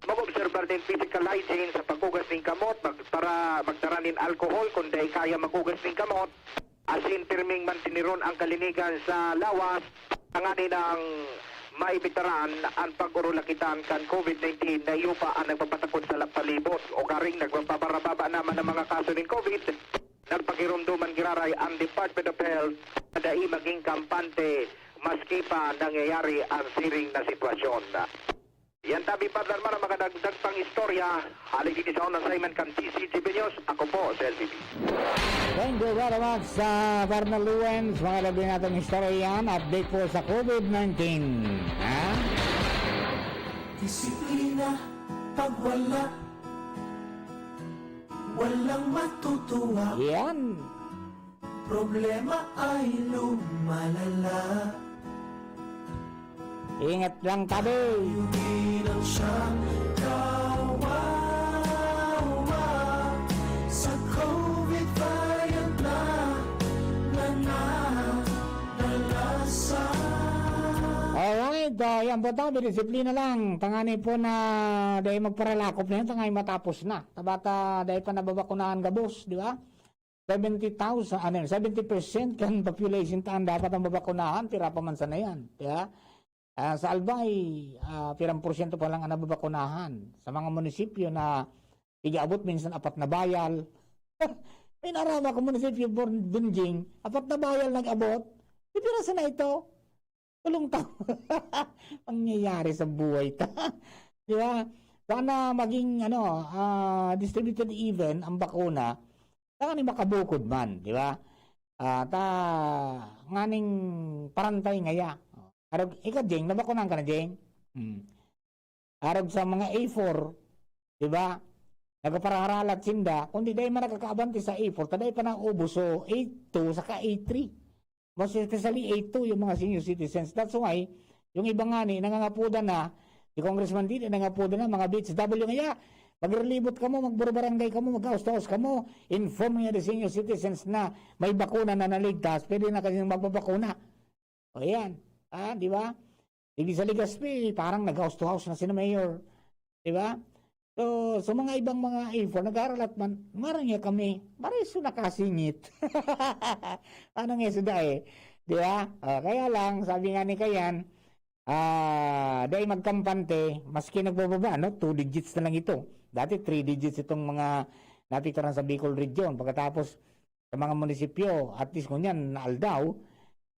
mag-obserbar din physical hygiene sa paghugas nin kamot, mag-, para magdara nin alcohol kung dai kaya maghugas nin kamot. Asin pirming manteneron ang kalinigan sa lawas, tanganing maibitaran an pag-urulakitan kan COVID nineteen na iyo pa ang nagpapatakod sa la-, palibot. O karing nagpaparababa naman ang mga kaso nin COVID, nagpakirumduman giraray ang Department of Health na dai maging kampante maski pa nangyayari ang siring na sitwasyon. Yan tabi, Partner Mar, ang makadagdag pang istorya. Hali digdi sa Ondas Simon kan T C G B News. Ako po, si L C B. Thank you very much sa Partner Luen. Sa mga labi natin istorya yan, update po sa COVID nineteen. Ha? Disiplina, pagwala, walang matutuwa. Yan. Problema ay lumalala. Ingat lang tabi. Bilang siyang kawawa sa COVID variant na nananalasa. Alright, uh, yan po tabi, disiplina lang. Tangani po na dahil magparalakop na yan, tangani matapos na. Tabata dahil pa nababakunahan gabos, di ba? Seventy thousand, ano, seventy percent kan population taan dapat ang mabakunahan, pira pa man sana yan, di ba? Ah, sa Albay, ah, pirang porsyento pa lang ang nababakunahan. Sa mga munisipyo na tig-aabot minsan apat na bayal. May narama ko munisipyo, Bor-, Benjing, apat na bayal nag-abot. Di pira sana ito? Tulong ta. Pangyayari sa buhay ta. Di ba? Sana maging, ano, ah, distributed even ang bakuna. Sana ni makabukod man, di ba? Ah, ta, nganing parantay ngaya. Arog, ikaw, Jeng, nabakunan ka na, Jeng? Hmm. Arog sa mga A four, di ba? Nagparaharalat sinda, kundi dai man nakakaabante sa A four, ta dai pa naubos, so A two saka A three. Most especially A two, yung mga senior citizens. That's why, yung iba nga ni, nangangapodan na, si Congressman Didi, nangangapodan na, mga B H W ngaya, magrelibot kamo, magburubarangay kamo, mag-house to house kamo, inform niya the senior citizens na may bakuna na naligtas, pwede na kayong magbabakuna. O yan, ah, di ba? Digdi sa Legazpi, parang nag-house to house na sina mayor. Di ba? So, sa mga ibang mga A four, nag-aaralat man, marang niya kami, maray so nakasingit. Ano nga suda eh? Di ba? Ah, kaya lang, sabi nga ni Kayan, ah, dai magkampante, maski nagbababa, no? Two digits na lang ito. Dati, three digits itong mga napicturan sa Bicol region. Pagkatapos, sa mga munisipyo, at least ngunyan, naaldaw,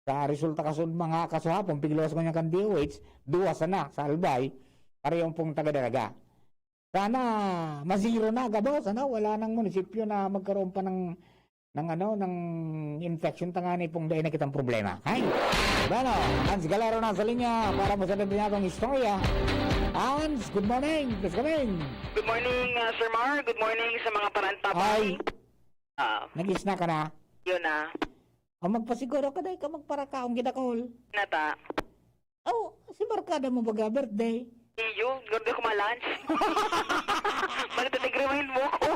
sa resulta kaso, mga kaso hapon, pigluwas ngunyan kan D O H, duwa sana sa Albay, parehong pong taga-Daraga. Sana ma-zero na, gabos, ano? Wala nang munisipyo na magkaroon pa ng, ng, ano, ng infection, tangani pong dai na kitang problema. Hay! Bueno, Hans Galero na sa linya para po sa detanyadong istorya. Hans, good morning. Please come in. Good morning, uh, Sir Mar. Good morning sa mga parantabay. Hi. Ah, Nag-isna ka na? Yun na. O magpasiguro ka, dai ka magparakaong gidakol. Nata. Oh, si barkada mo baga birthday. Iyo, grabe ako ma-lunch. Bakit nag-remind mo ako?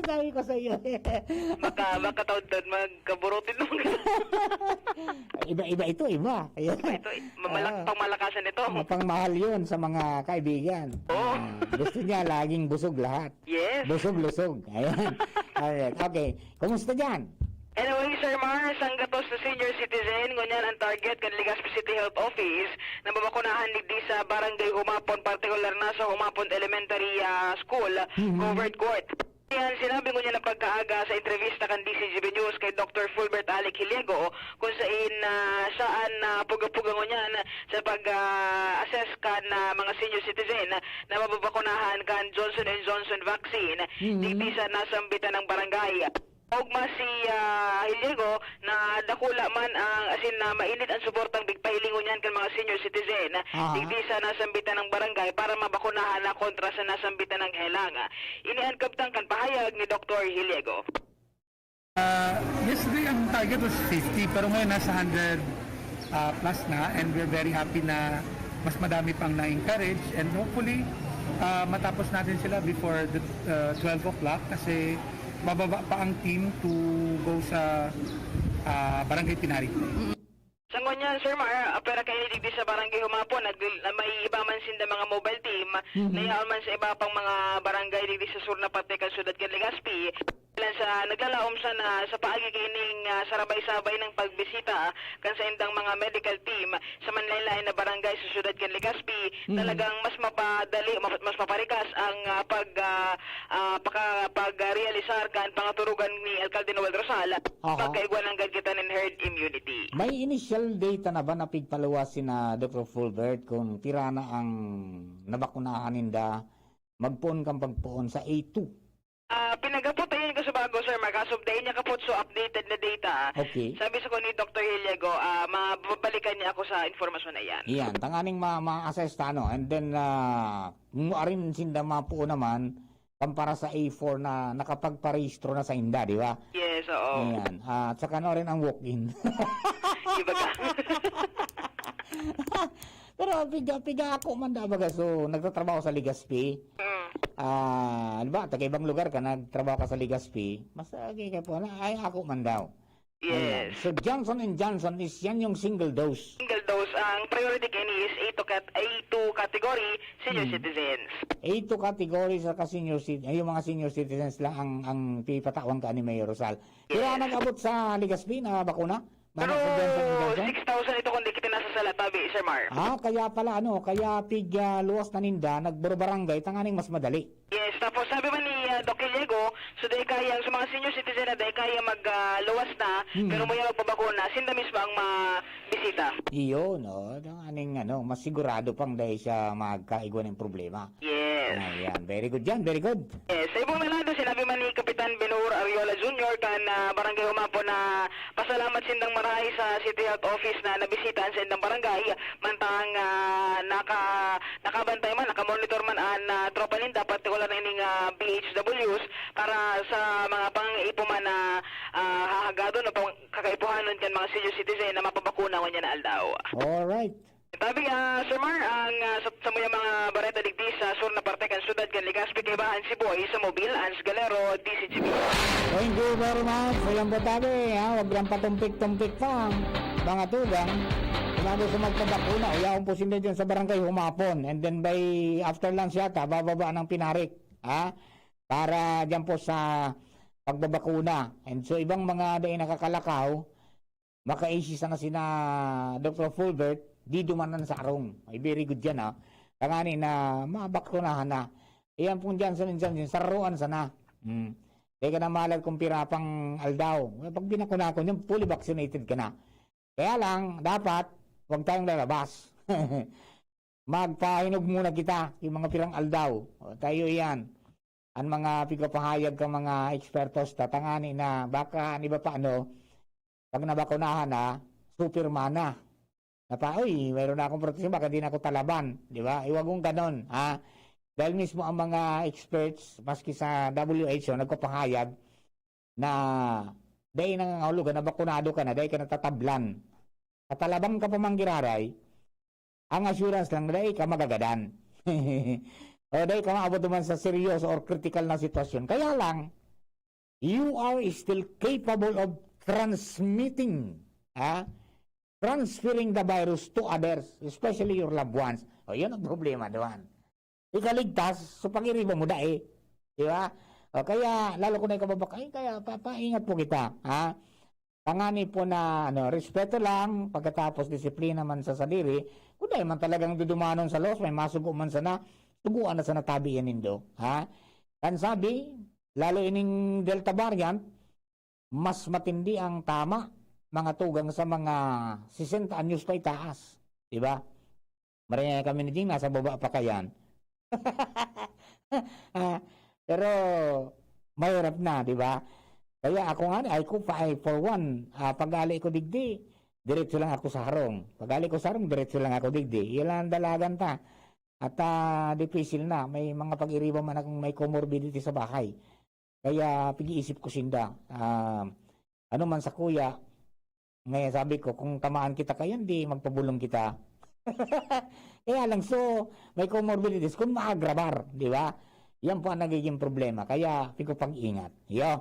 Sabi ko sa iyo. Baka, baka taon-taon magkaburutin mo. Iba-iba ito, iba. Ayan. Ito, mamalak, Ah. pangmalakasan ito. Mapangmahal yun sa mga kaibigan. Oo. Ah, gusto niya laging busog lahat. Yes. Busog-lusog. Ayan. Alright. Okay. Kumusta dyan? Anyway, Sir Mar, sanggatos na senior citizen, ngunyan ang target kan Legazpi City Health Office na mabakunahan digdi sa Barangay Humapon, partikular na sa Humapon Elementary ah, School, Mhm. Covered Court. Yan, sinabi ngunyan na pagkaaga sa entrevista kan D C G B News kay Doctor Fulbert Alec Hiliego, kung sain ah, saan na puga-puga ngunyan sa pag-assess kan ah, mga senior citizen na mababakunahan kan Johnson and Johnson vaccine Mhm. digdi sa nasambitan ng barangay. Ugma si ah, Hiliego na dakula man ang, asin na mainit ang suportang bigpahiling ngunyan kan mga senior citizen Aha. digdi sa nasambitan ng barangay para mabakunahan na kontra sa nasambitan ng helang. Ini an kabtang kan pahayag ni Doktor Hiliego. Uh, yesterday, ang target was fifty, pero ngayon nasa hundred uh, plus na, and we're very happy na mas madami pang na-encourage, and hopefully, Ah, matapos natin sila before the, uh, twelve o'clock kasi bababa pa ang team to go sa, ah, Barangay Pinarik. Sa ngunyan, Sir Mar, apwera kaini digdi sa Barangay Humapon, nag-, na may iba man sinda mga mobile team, Mhm. na yaon man sa iba pang mga barangay digdi sa sur na parte kan syudad kan Legazpi. Ilan sa naglalaom sana sa paagi kaining, ah, sarabay-sabay ng pagbisita kan saindang mga medical team sa manlain-lain na barangay sa syudad kan Legazpi, Mhm. talagang mas mapadali, mas, mas maparikas ang, ah, pag, ah, ah, paka-, pag-realisar kan pangaturugan ni Alkalde Noel Rosal, Aha. pagkaigwa nanggad kita nin herd immunity. May initial data na ba na pigpaluwas sina Doktor Fulbert kung pira na ang nabakunahan ninda magpoon kan pagpoon sa A two? Ah, pinagapot ayon ko sa bago, Sir Mark. Kaso dai niya kapot so updated na data. Okay. Sabi sa ko ni Doktor Hiliego, ah, mababalikan niya ako sa informasyon na yan. Iyan, tanganing ma-, ma-assess ta, ano? And then, ah, kung arin sinda mapuo naman, kumpara sa A four na nakapagparehistro na sa inda, di ba? Yes, oo. Ayan. Ah, at saka na rin ang walk-in. Iba ka. Pero piga, piga ako man da, baga. So, nagtatrabaho sa Legazpi. Mm. Ah, ano ba, taga ibang lugar ka, nagtrabaho ka sa Legazpi, mas, ah, okay ka po, na, ay, ako man daw. Ayan. Yes. So, Johnson and Johnson is yan yung single dose. Single dose. Ang priority kaini is A two cat-, A two category, senior Hmm. citizens. A two category sa ka-senior cit-, ay, yung mga senior citizens lang ang, ang pipatawan ka ni Mayor Rosal. Pero Yes. ang nag-abot sa Legazpi na bakuna? Pero Manang sa Johnson and Johnson? six thousand ito kung di kita nasasala, tabi, Sir Mar. Ah, kaya pala, ano, kaya pig, ah, luwas na ninda, nagburubarangay, tanganing mas madali. Yes, tapos sabi man ni, ah, Doc Hiliego, so dai kayang, sa mga senior citizen na dai kaya mag, ah, luwas na, Hmm. pero may magpabakuna, sinda mismo ang mabisita. Iyo, no? Tanganing, ano, mas sigurado pang dai siya magkaigwa ng problema. Yes. Ayan, very good yan, very good. Yes, sa ibong na lado, sinabi man ni Kapitan Benhur Ariola Junior kan, ah, Barangay Humapon na pasalamat sindang marahay sa City Health Office na nabisita ang saindang barangay, mantang, ah, naka-, nakabantay man, nakamonitor man an, ah, tropa ninda, partikular na ining, ah, B H Ws, para sa mga pang-ipo man na, ah, hahagadon o pang-, kakaipuhanon kan mga senior citizen na mapabakuna ngunyan na aldaw. Alright. Tabi, ah, Sir Mar, ang, ah, sa, sa mga, mga bareta digdi sa sur na parte kan syudad kan Legazpi, kaibahan si Boy sa Mobil, Ans Galero, D C G B. Thank you very much. Ayan po, tabi, ha? Huwag lang patumpik-tumpik pa, mga tugang. Kung gusto magpabakuna, uyaon po sila dyan sa barangay Humapon. And then by after lunch yata, bababa ng Pinarik, ha? Para dyan po sa pagbabakuna. And so, ibang mga dai nakakalakaw, makaisi sana sina Doktor Fulbert, di dumanan sa arong. Ay, very good yan, ha. Tangani na mabakunahan na. Iyan pong Johnson and Johnson, saruan sana. Hmm. Kaya ka na malad kung pira pang aldaw. Pag binakuna ko, yung fully vaccinated ka na. Kaya lang, dapat, huwag tayong lalabas. Magpahinog muna kita, yung mga pirang aldaw. O, tayo yan. Ang mga pigpapahayag ka mga ekspertos, tatangani na baka ang iba pa, ano, pag nabakunahan na, Superman na. Na pa, "Uy, mayroon na akong proteksyon, baka di na ako talaban." Di ba? Iwag mong ganon, ha? Dahil mismo ang mga experts, maski sa W H O, nagpapahayag na dai nangangahulugan na bakunado ka na, dai ka natatablan. Katalabang ka pa man giraray, ang assurance lang na dai ka magagadan. O dai ka maabot naman sa seryoso or critical na sitwasyon. Kaya lang, you are still capable of transmitting, ha? Transferring the virus to others, especially your loved ones. O, yun ang problema doon. Ikaligtas, so pag-iriba mo dai. Di ba? O, kaya, lalo ko na ikababak, ay, kaya, pa, paingat po kita, ha? Tangani po na, ano, respeto lang, pagkatapos disiplina man sa sadiri. Kung dai man talagang dudumanon sa lawas, may masugo man sana, suguan na sana tabi yan nindo, ha? Kan sabi, lalo ining Delta variant, mas matindi ang tama, mga tugang sa mga sesenta anyos pa itaas. Di ba? Maray kami ni Jing, nasa baba pa kayan. Ah, pero mahirap na, di ba? Kaya ako nga, ay ko pa, ay for one, ah, pag-ali ko digdi, diretso lang ako sa harong. Pag-ali ko sa harong, diretso lang ako digdi. Yan lang ang dalagan ta. At, ah, dipisil na. May mga pag-iriba man akong may comorbidity sa bahay. Kaya pag-iisip ko sinda, ah, ano man sa kuya, ngayon sabi ko, kung tamaan kita kayan, di magpabulong kita. Kaya lang, so, may comorbidities, kung maagrabar, di ba? Yan po ang nagiging problema. Kaya, pigpag-ingat. Yo.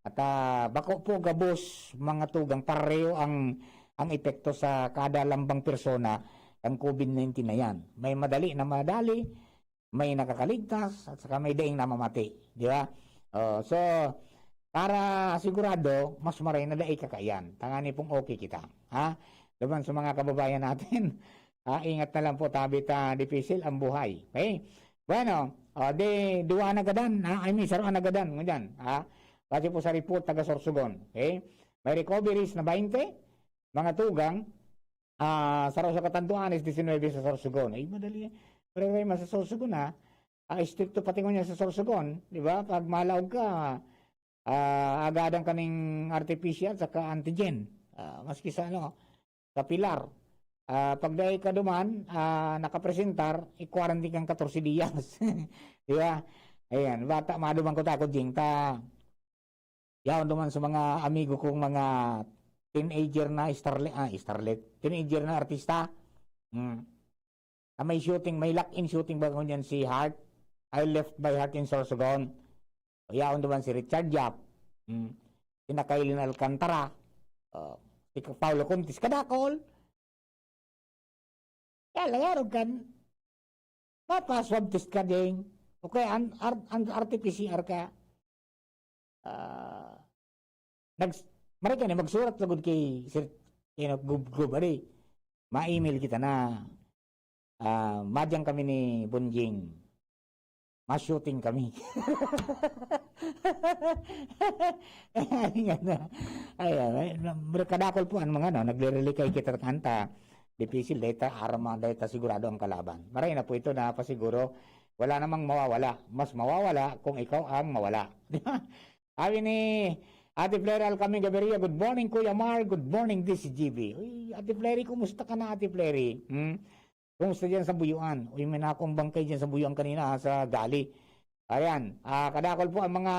At, ah, bako po gabos, mga tugang, pareho ang, ang epekto sa kada lambang persona, ang covid nineteen na yan. May madali na madali, may nakakaligtas, at saka may daing namamati. Di ba? Oh, so, para sigurado, mas maray na dai kakayan. Tangani pong okay kita. Ha? Duman sa mga kababayan natin, ah, ingat na lang po, tabi ta, dipisil ang buhay. Okay? Bueno, oh, di, duwa na gadan, ha? I mean, saro na gadan, ngunyan, ha? Base po sa report, taga Sorsogon. Okay? May recoveries na bainte, mga tugang, ah, saro sa Catanduanes, disinwebe sa Sorsogon. Ay, madali. Pero may sa Sorsogon, ha? Ah, estrikto pati ngunyan sa Sorsogon, di ba? Pag malaog ka, ah, agadan ka ning R T P C R saka antigen. Ah, maski sa ano, sa Pilar. Ah, pag dai ka duman, ah, nakapresentar, i-quarantine kang katorse diyas. Di ba? Ayan, bata, maduman ko takot, Jing. Ta, yaon duman sa mga amigo kong mga teenager na starlet, ah, starlet, teenager na artista. Hmm. Na may shooting, may lock-in shooting ba ngunyan si Heart? I Left My Heart in Sorsogon. O yaon duman si Richard Yap. Hmm. Si Nakailin Alcantara. Oh, si Paulo Contis. Kadakol. Kaya lang, arog kan, mapa-swab test ka, Ding. O kaya, an, ar, an, R T P C R ka. Ah, nags-, maray ka na, magsurat lagod kay Sir, kay Gub, Gub, ari. Ma-email kita na, ah, madyang kami ni Bonjing. Ma-shooting kami. Ay, ano. Ay, ah, ay, kadakol po ang mga, ano, nagre-rely kay kita kanta. Dipisil, data, arma, data, sigurado ang kalaban. Maray na po ito na pasiguro, wala namang mawawala. Mas mawawala kung ikaw ang mawala. Di ba? Sabi ni Ate Flery Alcaming Gaviria, "Good morning, Kuya Mar. Good morning, D C G B." Uy, Ate Flery, kumusta ka na, Ate Flery? Hmm? Kumusta dyan sa Buyuan? Uy, may nakong bangkay dyan sa Buyuan kanina, ha, sa Gali. Ayan, ah, kadakol po ang mga,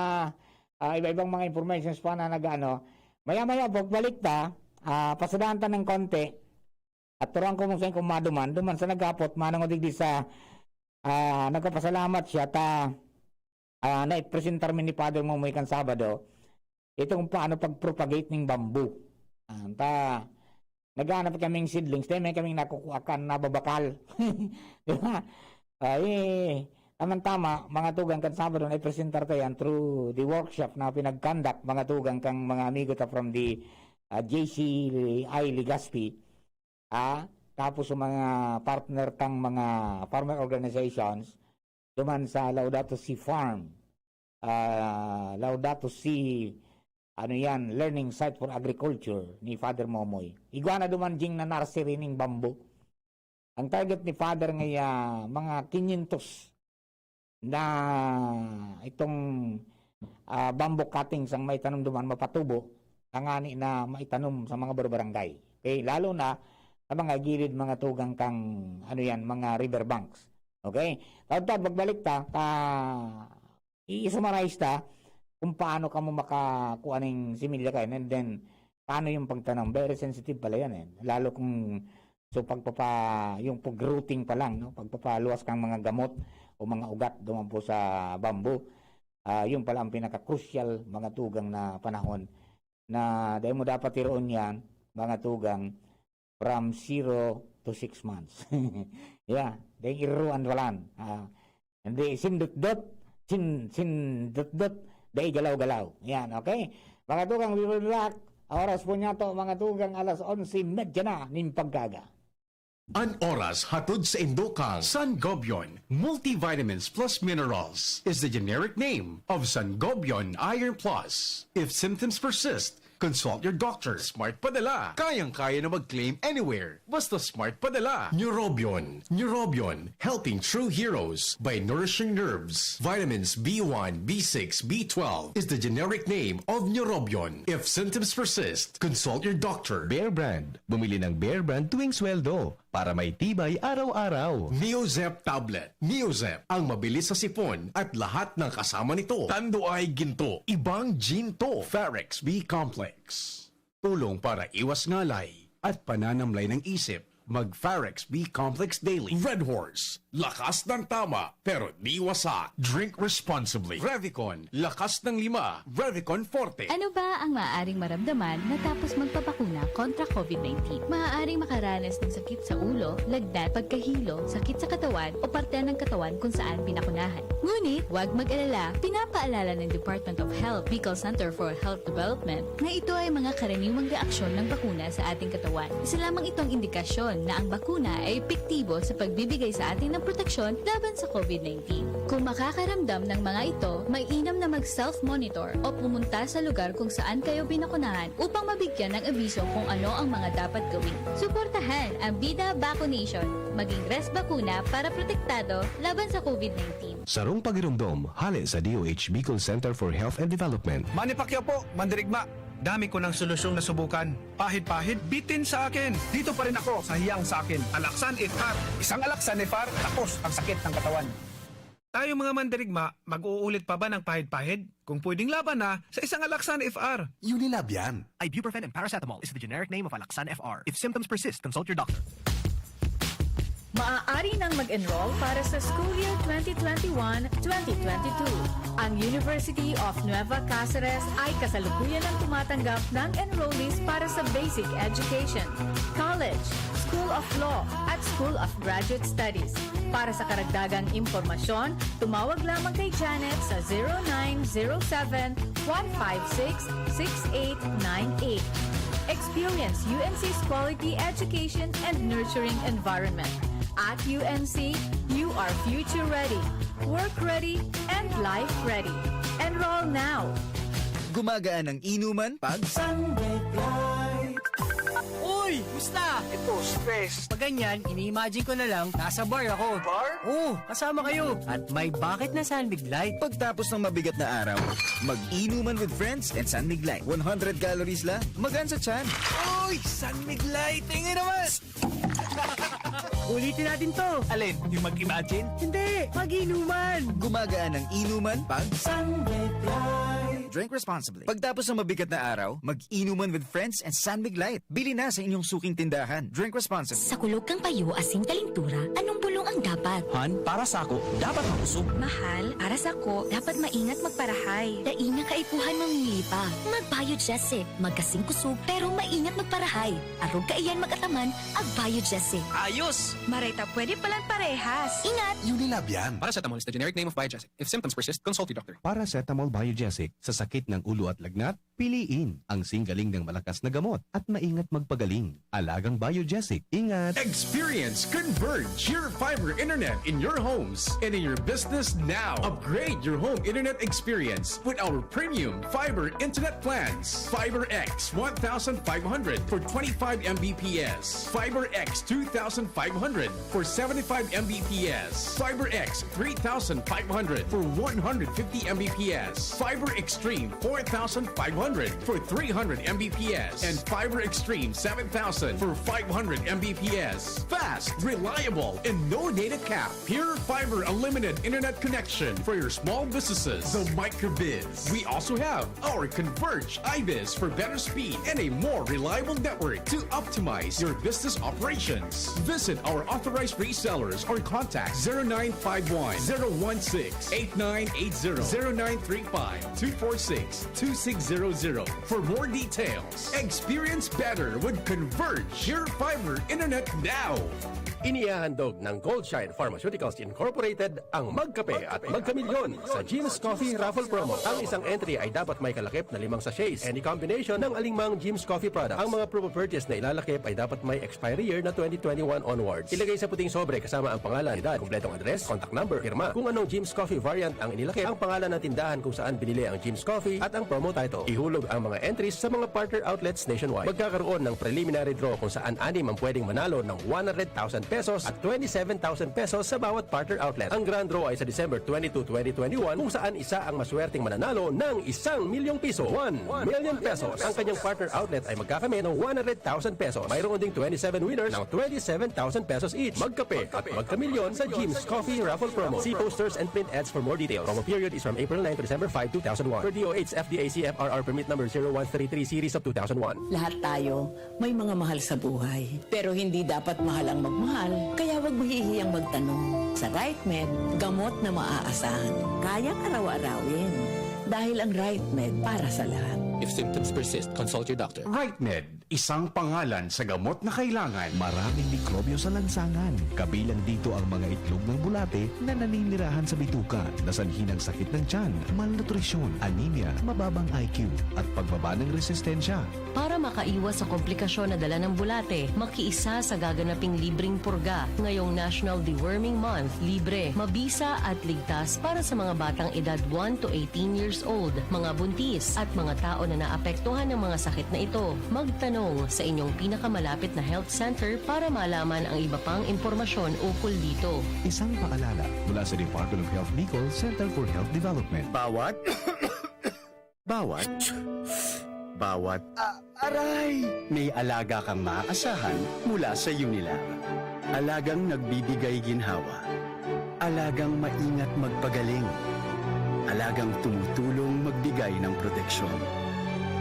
ah, iba-ibang mga informations pa na nag-ano. Maya-maya, pagbalik ta, ah, pasadahan ta ng konti. At turuan ko mong sain kung maduman, duman sa naghapot, manang o digdi sa, ah, nagpapasalamat siya ta, ah, naipresentar mi ni Father Momoy kan Sabado, itong paano pag-propagate ning bamboo. Ah, ta, naghahanap kaming seedlings, tayo may kaming nakukuha kan nababakal. Di ba? Ay, tamang-tama, mga tugang, kan Sabado na ipresentar ta yan through the workshop na pinag-conduct, mga tugang, kang mga amigo ta from the, ah, J C I Legazpi. Ah, tapos sa mga partner tang mga farmer organizations, duman sa Laudato Si Farm, ah, Laudato Si, ano yan, Learning Site for Agriculture ni Father Momoy. Igwa na duman ding na nursery ning bamboo. Ang target ni Father ngaya, mga quinientos na itong, ah, bamboo cuttings ang maitanom duman, mapatubo, tangani na maitanom sa mga barbarangay. Okay, lalo na sa mga gilid, mga tugang kang, ano yan, mga river banks. Okay? Taudtaod, pagbalik ta, ta, i-summarize ta kung paano kamo makakuha ning similya kayo. And then, paano yung pagtanom? Very sensitive pala yan eh. Lalo kung, so, pagpapa, yung pag-rooting pa lang, no? Pagpapaluwas kang mga gamot o mga ugat duman po sa bamboo. Ah, yun pala ang pinaka-crucial, mga tugang, na panahon na dahil mo dapat tiroon yan, mga tugang, from zero to six months. Yeah, dahil iruruan pa lang. Ah, hindi, sindot-dot, sin, sindot-dot, dahil galaw-galaw. Yan, okay? Mga tugang, we will be back. Oras po niya to, mga tugang, alas onse medya na nin pagkaga. An oras hatod sa indo kang Sangobion Multivitamins Plus Minerals is the generic name of Sangobion Iron Plus. If symptoms persist, consult your doctor. Smart Padala. Kayang-kaya na mag-claim anywhere. Basta Smart Padala. Neurobion. Neurobion. Helping true heroes by nourishing nerves. Vitamins B one, B six, B twelve is the generic name of Neurobion. If symptoms persist, consult your doctor. Bear Brand. Bumili ng Bear Brand tuwing sweldo para may tibay araw-araw. Neozep Tablet. Neozep, ang mabilis sa sipon at lahat ng kasama nito. Tanduay ginto, ibang ginto. Pharix B Complex. Tulong para iwas ngalay at pananamlay ng isip. Mag Farex B Complex Daily. Red Horse, lakas ng tama, pero di wasa. Drink responsibly. Revicon, lakas ng lima. Revicon Forte. Ano ba ang maaaring maramdaman matapos magpabakuna kontra COVID nineteen? Maaaring makaranas ng sakit sa ulo, lagnat, pagkahilo, sakit sa katawan o parte ng katawan kung saan pinakunahan. Ngunit, huwag mag-alala, pinapaalala ng Department of Health, Bicol Center for Health Development, na ito ay mga karaniwang reaksyon ng bakuna sa ating katawan. Isa lamang itong indikasyon na ang bakuna ay epektibo sa pagbibigay sa atin ng proteksyon laban sa COVID nineteen. Kung makakaramdam ng mga ito, mainam na mag-self-monitor o pumunta sa lugar kung saan kayo binakunahan upang mabigyan ng abiso kung ano ang mga dapat gawin. Suportahan ang Bida Vaccination. Maging res bakuna para protektado laban sa COVID nineteen. Sarong pagiromdom, hale sa D O H Bicol Center for Health and Development. Manny Pacquiao po, mandirigma. Dami ko ng solusyong nasubukan. Pahid-pahid, bitin sa akin. Dito pa rin ako sa hiyang sa akin. Alaksan F R. Isang Alaksan F R, tapos ang sakit ng katawan. Tayo mga mandirigma, mag-uulit pa ba ng pahid-pahid? Kung pwedeng laban na, sa isang Alaksan F R. Unilab yan. Ibuprofen and paracetamol is the generic name of Alaxan F R. If symptoms persist, consult your doctor. Maaari nang mag-enroll para sa school year twenty twenty-one, twenty twenty-two. Ang University of Nueva Caceres ay kasalukuyan ang tumatanggap ng enrollees para sa basic education, college, School of Law, at School of Graduate Studies. Para sa karagdagang impormasyon, tumawag lamang kay Janet sa zero nine zero seven, one five six, six eight nine eight. Experience U N C's quality education and nurturing environment. At U N C, you are future ready, work ready, and life ready. Enroll now! Gumagaan ang inuman pag Sunlight. Uy! Musta? Ito, stress. Pag ganyan, ini-imagine ko na lang, nasa bar ako. Bar? Oo, kasama kayo. At may bakit na San Mig Light. Pagtapos ng mabigat na araw, mag-inuman with friends and San Mig Light. One hundred calories lang, magaan sa tiyan. Uy! San Mig Light! Tingin naman! Ulitin natin to. Alin? Yung mag-imagine? Hindi! Mag-inuman! Gumagaan ang inuman pag San Mig Light. Drink responsibly. Pagtapos ng mabigat na araw, mag-inuman with friends and San Mig Light. Bili na sa inyong suking tindahan. Drink responsibly. Sa kulog kan payo asin kalintura, anong bulong ang dapat? Han, para sako, dapat makusog. Mahal, para sako, dapat maingat magparahay. Dai na kaipuhan mamili pa. Mag-Biogesic. Magkasing kusog, pero maingat magparahay. Arog kaiyan mag-ataman, ag-Biogesic. Ayos! Maray ta pwede palan parehas. Ingat! Unilab yan. Paracetamol is the generic name of Biogesic. If symptoms persist, consult your doctor. Paracetamol Biogesic. Sa sakit ng ulo at lagnat, piliin ang singgaling ng malakas na gamot at maingat magpagaling. Alagang Biogesic. Ingat! Experience Converge Pure Fiber Internet in your homes and in your business now. Upgrade your home internet experience with our premium fiber internet plans. Fiber X one thousand five hundred for twenty-five M B P S. Fiber X two thousand five hundred for seventy-five M B P S. Fiber X three thousand five hundred for one hundred fifty M B P S. Fiber Extreme four thousand five hundred for three hundred M B P S. And Fiber Extreme seven thousand for five hundred M B P S. Fast, reliable, and no data cap. Pure Fiber Unlimited Internet Connection for your small businesses. The Microbiz. We also have our Converge iBiz for better speed and a more reliable network to optimize your business operations. Visit our authorized resellers or contact zero nine five one, zero one six, eight nine eight zero, zero nine three five, two four six, two six zero zero for more details. Experience better with Converge Pure Fiber Internet now. Inihahandog ng Goldshine Pharmaceuticals Incorporated ang Magkape at Magkamilyon sa Jim's Coffee Raffle Promo. Ang isang entry ay dapat may kalakip na limang sachets. Any combination ng alingmang Jim's Coffee product. Ang mga promo purchase na ilalakip ay dapat may expiry year na twenty twenty-one onwards. Ilagay sa puting sobre kasama ang pangalan, edad, kompletong address, contact number, pirma. Kung anong Jim's Coffee variant ang inilakip, ang pangalan ng tindahan kung saan binili ang Jim's Coffee at ang promo title. Ihulog ang mga entries sa mga partner outlets nationwide. Magkakaroon ng preliminary draw kung saan anim ang pwedeng manalo ng one hundred thousand pesos at twenty-seven thousand pesos sa bawat partner outlet. Ang grand draw ay sa December twenty-two, twenty twenty-one, kung saan isa ang maswerteng mananalo ng isang milyong piso, one million pesos. Ang kanyang partner outlet ay magkakamit ng one hundred thousand pesos. Mayroon ding twenty-seven winners ng twenty-seven thousand pesos each. Magkape at magkamilyon sa Jim's Coffee Raffle Promo. See posters and print ads for more details. Promo period is from April nine to December five, two thousand one. Per D O H F D A C F R R permit. Number zero one three three series of two thousand one. Lahat tayo may mga mahal sa buhay. Pero hindi dapat mahal ang magmahal, kaya wag mahihiyang magtanong. Sa RightMed, gamot na maaasahan. Kayang araw-arawin. Dahil ang RightMed para sa lahat. If symptoms persist, consult your doctor. RightMed, isang pangalan sa gamot na kailangan. Maraming mikrobyo sa lansangan. Kabilang dito ang mga itlog ng bulate na naninirahan sa bituka, na sanhi ng sakit ng tiyan, malnutrisyon, anemia, mababang I Q, at pagbaba ng resistensya. Para makaiwas sa komplikasyon na dala ng bulate, makiisa sa gaganaping libreng purga. Ngayong National Deworming Month, libre, mabisa at ligtas para sa mga batang edad one to eighteen years old, mga buntis, at mga tao na naapektuhan ng mga sakit na ito. Magtanong sa inyong pinakamalapit na health center para malaman ang iba pang impormasyon ukol dito. Isang paalala mula sa Department of Health Bicol, Center for Health Development. Bawat, bawat, bawat, ah, aray! May alaga kang maaasahan mula sa Unilab. Alagang nagbibigay ginhawa. Alagang maingat magpagaling. Alagang tumutulong magbigay ng proteksyon.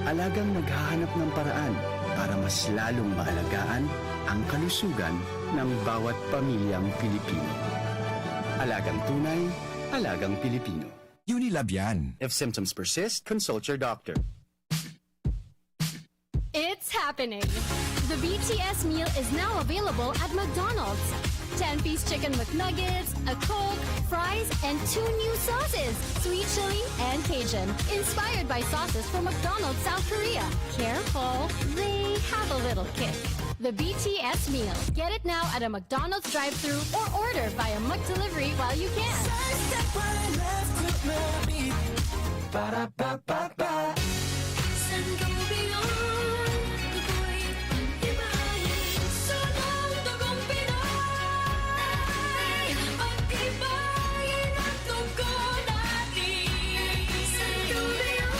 Alagang naghahanap ng paraan para mas lalong maalagaan ang kalusugan ng bawat pamilyang Pilipino. Alagang tunay, alagang Pilipino. Unilab yan. If symptoms persist, consult your doctor. It's happening! The B T S meal is now available at McDonald's. Ten-piece chicken McNuggets, a Coke, fries, and two new sauces, sweet chili and Cajun, inspired by sauces from McDonald's South Korea. Careful, they have a little kick. The B T S meal. Get it now at a McDonald's drive-thru or order via McDelivery while you can. Sidestep while left to my beat. Ba-da-ba-ba-ba. Sangobion, ako'y pagtibayin. Sunong dugong Pinoy, pagtibayin ang dugo natin. Sangobion,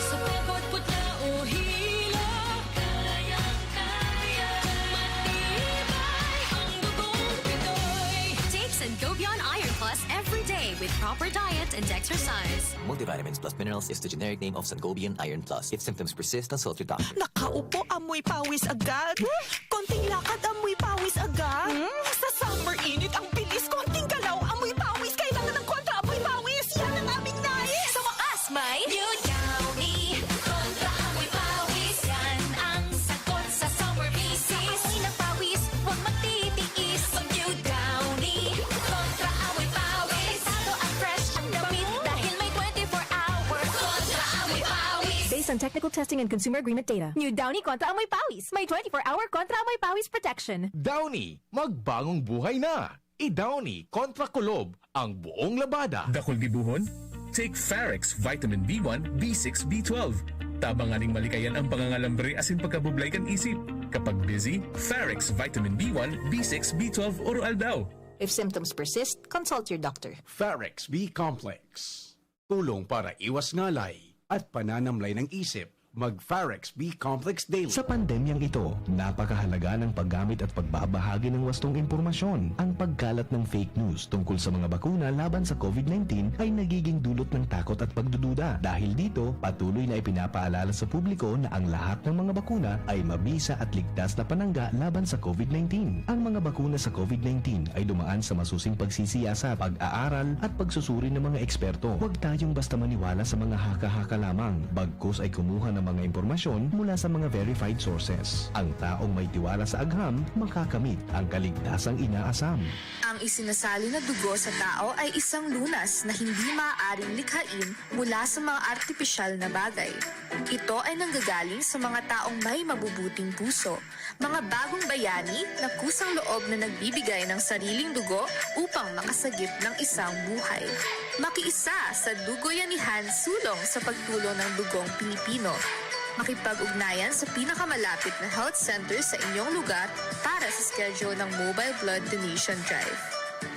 sa pagod, putla o hilo, kayang-kaya. Kung matibay ang dugong Pinoy. Take Sangobion Iron Plus every day with proper diet and exercise. Multivitamins plus minerals is the generic name of Sangobion Iron Plus. If symptoms persist, consult your doctor. Nakaupo, amoy pawis agad. Konting lakad, amoy pawis agad. Hmm? Sa summer init, ang bilis, konting galaw, amoy pawis. Kailangan ng kontra amoy pawis. Yan ang aming nais. Sa wakas, may New Downy Kontra Amoy Pawis. Yan ang sagot sa summer visis. Sa amoy ng pawis, huwag magtitiis. Mag New Downy Kontra Amoy Pawis. Delikado at fresh ang damit dahil may twenty-four hour Kontra Amoy Pawis. Based on technical testing and consumer agreement data, New Downy Kontra Amoy Pawis. May twenty-four hour Kontra Amoy Pawis protection. Downy, magbagong buhay na! I-Downy kontra kulob ang buong labada. Dakul gibohon? Take Farex Vitamin B one, B six, B twelve. Tabang nganing malikayan ang pangangalambre asin pagkabublay kan isip. Kapag busy, Farex Vitamin B one, B six, B twelve oro-aldaw. If symptoms persist, consult your doctor. Farex B Complex. Tulong para iwas ngalay at pananamlay ng isip. Mag Farex B Complex Daily. Sa pandemyang ito, napakahalaga ng paggamit at pagbabahagi ng wastong impormasyon. Ang pagkalat ng fake news tungkol sa mga bakuna laban sa COVID nineteen ay nagiging dulot ng takot at pagdududa. Dahil dito, patuloy na ipinapaalala sa publiko na ang lahat ng mga bakuna ay mabisa at ligtas na panangga laban sa COVID nineteen. Ang mga bakuna sa COVID nineteen ay dumaan sa masusing pagsisiyasat, pag-aaral at pagsusuri ng mga eksperto. Huwag tayong basta maniwala sa mga haka-haka lamang, bagkus ay kumuha ng mga impormasyon mula sa mga verified sources. Ang taong may tiwala sa agham makakamit ang kaligtasang inaasam. Ang isinasali na dugo sa tao ay isang lunas na hindi maaaring likhain mula sa mga artipisyal na bagay. Ito ay nanggagaling sa mga taong may mabubuting puso, mga bagong bayani na kusang loob na nagbibigay ng sariling dugo upang makasagip ng isang buhay. Makiisa sa Dugoyanihan Sulong sa pagtulong ng dugong Pilipino. Makipag-ugnayan sa pinakamalapit na health center sa inyong lugar para sa schedule ng Mobile Blood Donation Drive.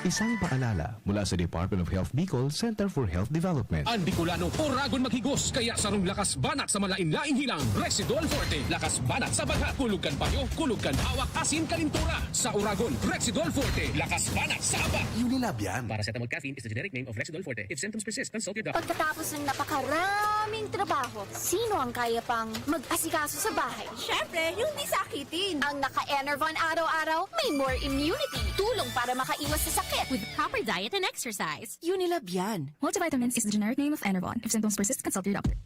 Isang paalala mula sa Department of Health Bicol, Center for Health Development. Ang Bicolano, oragon maghigos, kaya sarong lakas banat sa malain-laing hilang, Rexidol Forte. Lakas banat sa bagha, kulog kan payo, kulog kan hawak, asin kalintura. Sa oragon, Rexidol Forte. Lakas banat sa aba. Unilab yan. Paracetamol caffeine is the generic name of Rexidol Forte. If symptoms persist, consult your doctor. Pagkatapos ng napakaraming trabaho, sino ang kaya pang mag-asikaso sa bahay? Siyempre, yung di sakitin. Ang naka-Enervon araw-araw, may more immunity. Tulong para makaiwas sa sakit. With proper diet and exercise. Unilab yan. Multivitamins is the generic name of Enervon. If symptoms persist, consult your doctor.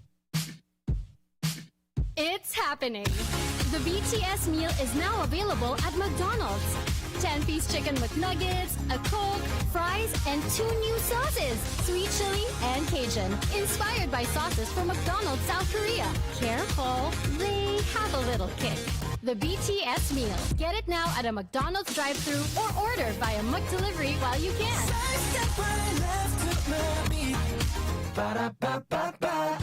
It's happening! The B T S meal is now available at McDonald's. Ten-piece chicken McNuggets, a Coke, fries, and two new sauces, sweet chili and Cajun. Inspired by sauces from McDonald's South Korea. Careful, they have a little kick. The B T S meal. Get it now at a McDonald's drive-thru or order via McDelivery while you can. Sa step right left to my beat. Para pa pa pa.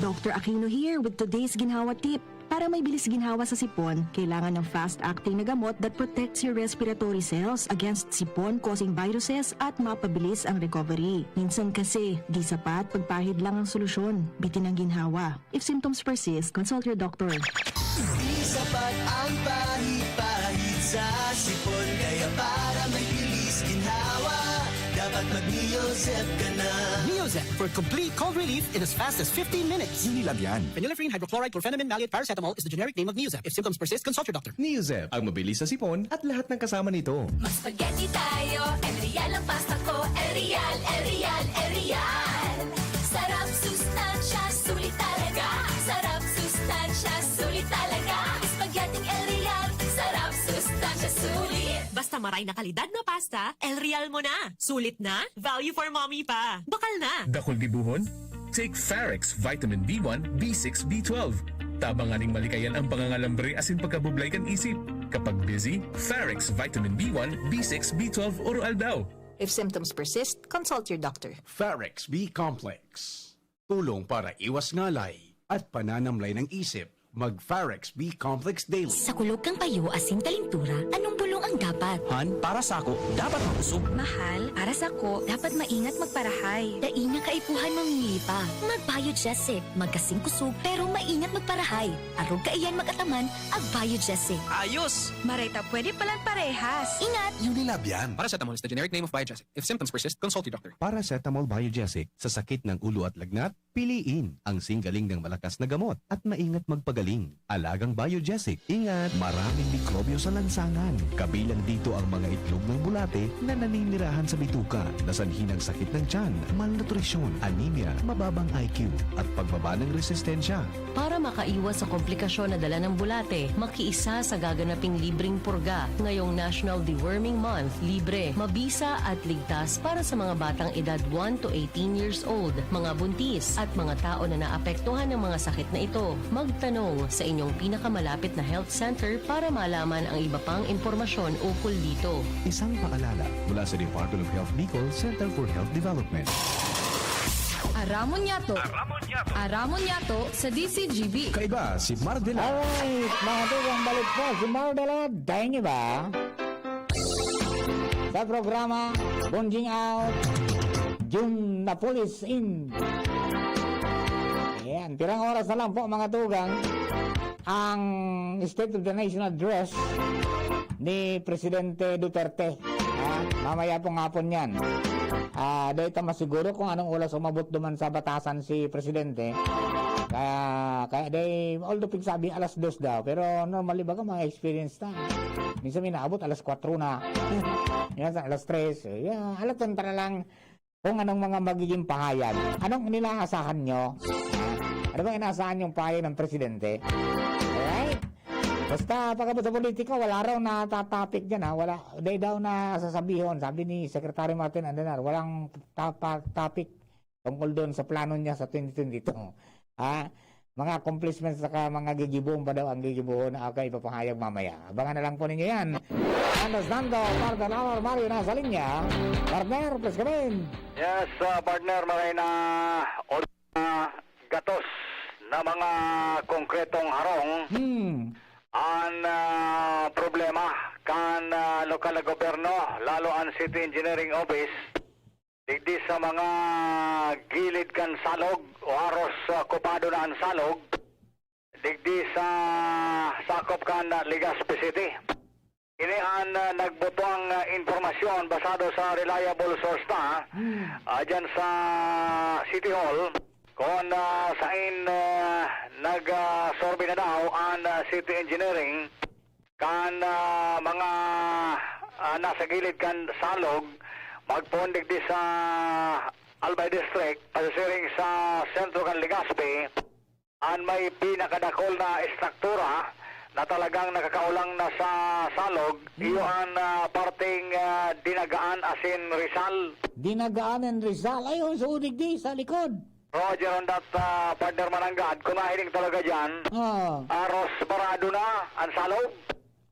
Doctor Aquino here with today's ginhawa tip. Para may bilis ginhawa sa sipon, kailangan ng fast-acting na gamot that protects your respiratory cells against sipon-causing viruses at mapabilis ang recovery. Minsan kasi, di sapat pagpahid lang ang solusyon. Bitin ang ginhawa. If symptoms persist, consult your doctor. Di sapat ang pahid-pahid sa sipon, kaya para may bilis ginhawa, dapat mag-Neozep ka na. Neozep for complete cold relief in as fast as fifteen minutes. Unilab yan. Phenylephrine hydrochloride chlorphenamine maleate paracetamol is the generic name of Neozep. If symptoms persist, consult your doctor. Neozep, ang mabilis sa sipon at lahat ng kasama nito. Mag-spaghetti tayo, El Real ang pasta ko. El Real, El Real, El Real. Sarap, sustansya, sulit talaga. Sarap, sustansya, sulit talaga. Spaghetti El Real, sarap, sustansya, sulit. Basta maray na kalidad na pasta, El Real mo na. Sulit na, value for mommy pa. Bakal na! Dakul gibohon? Take Farex Vitamin B one, B six, B twelve. Tabang nganing malikayan ang pangangalambre asin pagkabublay kan isip. Kapag busy, Farex Vitamin B one, B six, B twelve, Oro Aldaw. If symptoms persist, consult your doctor. Farex B Complex. Tulong para iwas ngalay at pananamlay ng isip. Mag Farex B Complex Daily. Sa kulog kan payo asin kalintura, anong bulong ang dapat? Han, para sako, dapat makusog. Mahal, para sako, dapat maingat magparahay. Dai na kaipuhan mamili pa. Mag Biogesic, magkasing kusog pero maingat magparahay. Arog kaiyan mag-ataman, ag Biogesic. Ayos! Maray ta pwede palan parehas. Ingat! Unilab yan. Paracetamol is the generic name of Biogesic. If symptoms persist, consult your doctor. Paracetamol Biogesic, sa sakit ng ulo at lagnat, piliin ang singgaling ng malakas na gamot at maingat magpagaling. Alagang Biogesic, ingat! Maraming mikrobyo sa lansangan. Kabilang dito ang mga itlog ng bulate na naninirahan sa bituka, na sanhi ng sakit ng tiyan, malnutrisyon, anemia, mababang I Q, at pagbaba ng resistensya. Para makaiwas sa komplikasyon na dala ng bulate, makiisa sa gaganaping libreng purga ngayong National Deworming Month. Libre, mabisa at ligtas para sa mga batang edad one to eighteen years old, mga buntis, at mga tao na naapektuhan ng mga sakit na ito. Magtanong sa inyong pinakamalapit na health center para malaman ang iba pang impormasyon ukol dito. Isang paalala mula sa Department of Health Bicol, Center for Health Development. Aramon Yato. Aramon Yato. Aramon Yato sa D C G B. Kaiba si Mar de la. Alright, mga tugang, balik po si Mar de la. Dahil niyo ba? Sa programa, Bonjing Out, Jun Napoles in. Ayan, pirang oras na lang po, mga tugang, ang State of the Nation Address ni Presidente Duterte. Ah, mamaya pong hapon yan. Ah, dahil ta masiguro kung anong oras umabot duman sa batasan si Presidente. Kaya, kaya dahil, although pigsabi alas dos daw, pero normally baga mga experience ta. Minsan may naabot alas kwatro na. Minsan alas tres. So, yeah, alas tres na lang kung anong mga magiging pahayag. Anong inaasahan nyo? Ha? Ano bang inaasahan yung pahayag ng presidente? Alright? Basta pag-abot sa politika, wala raw natatopic dyan, ha? Wala. Dahil daw na sasabihon, sabi ni Secretary Martin Andenar, walang tapa-, topic tungkol doon sa plano niya sa twenty twenty-two. Ha? Mga accomplishments saka mga gigibohon pa daw ang gigibohon na ako ipapahayag mamaya. Abangan na lang po ninyo yan. Understand ko, partner Amar Mario nasa linya. Partner, please come in. Yes, ah, partner, maray na, all na gatos na mga konkretong harong Hmm. ang, ah, problema kan, ah, lokal na gobyerno, lalo an City Engineering Office, digdi sa mga gilid kan salog o haros, ah, kopado na an salog, digdi sa sakop kan, ah, Legazpi City. Ini an, ah, nagbutwang, ah, impormasyon basado sa reliable source na, Hmm. ah, dyan sa City Hall, kung, ah, sain, ah, nag, ah, survey na daw an, ah, City Engineering kan, ah, mga, ah, nasa gilid kan salog, magpoon digdi sa Albay District, pasisiring sa sentro kan Legazpi, an may pinakadakul na estruktura na talagang nakakaulang na sa salog, Hmm. iyo an, ah, parteng, ah, Dinagaan asin Rizal. Dinagaan and Rizal. Ayun, so digdi sa likod. Roger, on that, ah, partner Mananggad, kung mahiling talaga dyan, Oo. aros barado na ang salog.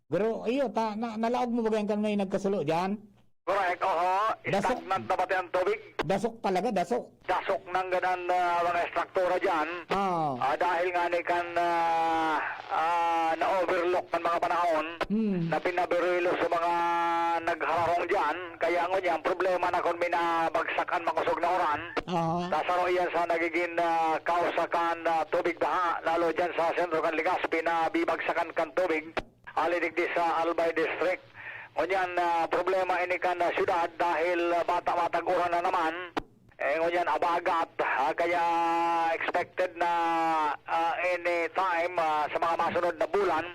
Pero iyo, ta, na, nalaog mo ba yan kan may nagkasulo dyan? Correct, oho. Dasok. Stagnant na pati ang tubig. Dasok talaga, dasok. Dasok ng ganan, ah, mga estruktura dyan. Oo. Ah, dahil nga ni kan, ah, ah, na-overlook ng mga panahon Hmm. na pinabirulo sa mga naghararong dyan. Kaya ngunyan, problema na kung minabagsak an makosog na uran. Oo. Ta saro iyan sa nagiging, ah, kausa kan, ah, tubig baha, lalo dyan sa sentro kan Legazpi na bibagsakan kan tubig. Hali digdi sa Albay District. Ngunyan, ah, problema ini kan, ah, syudad dahil, ah, bata-batang uran na naman. Eh, ngunyan, abagat, ah, kaya expected na, ah, anytime, ah, sa mga masunod na bulan,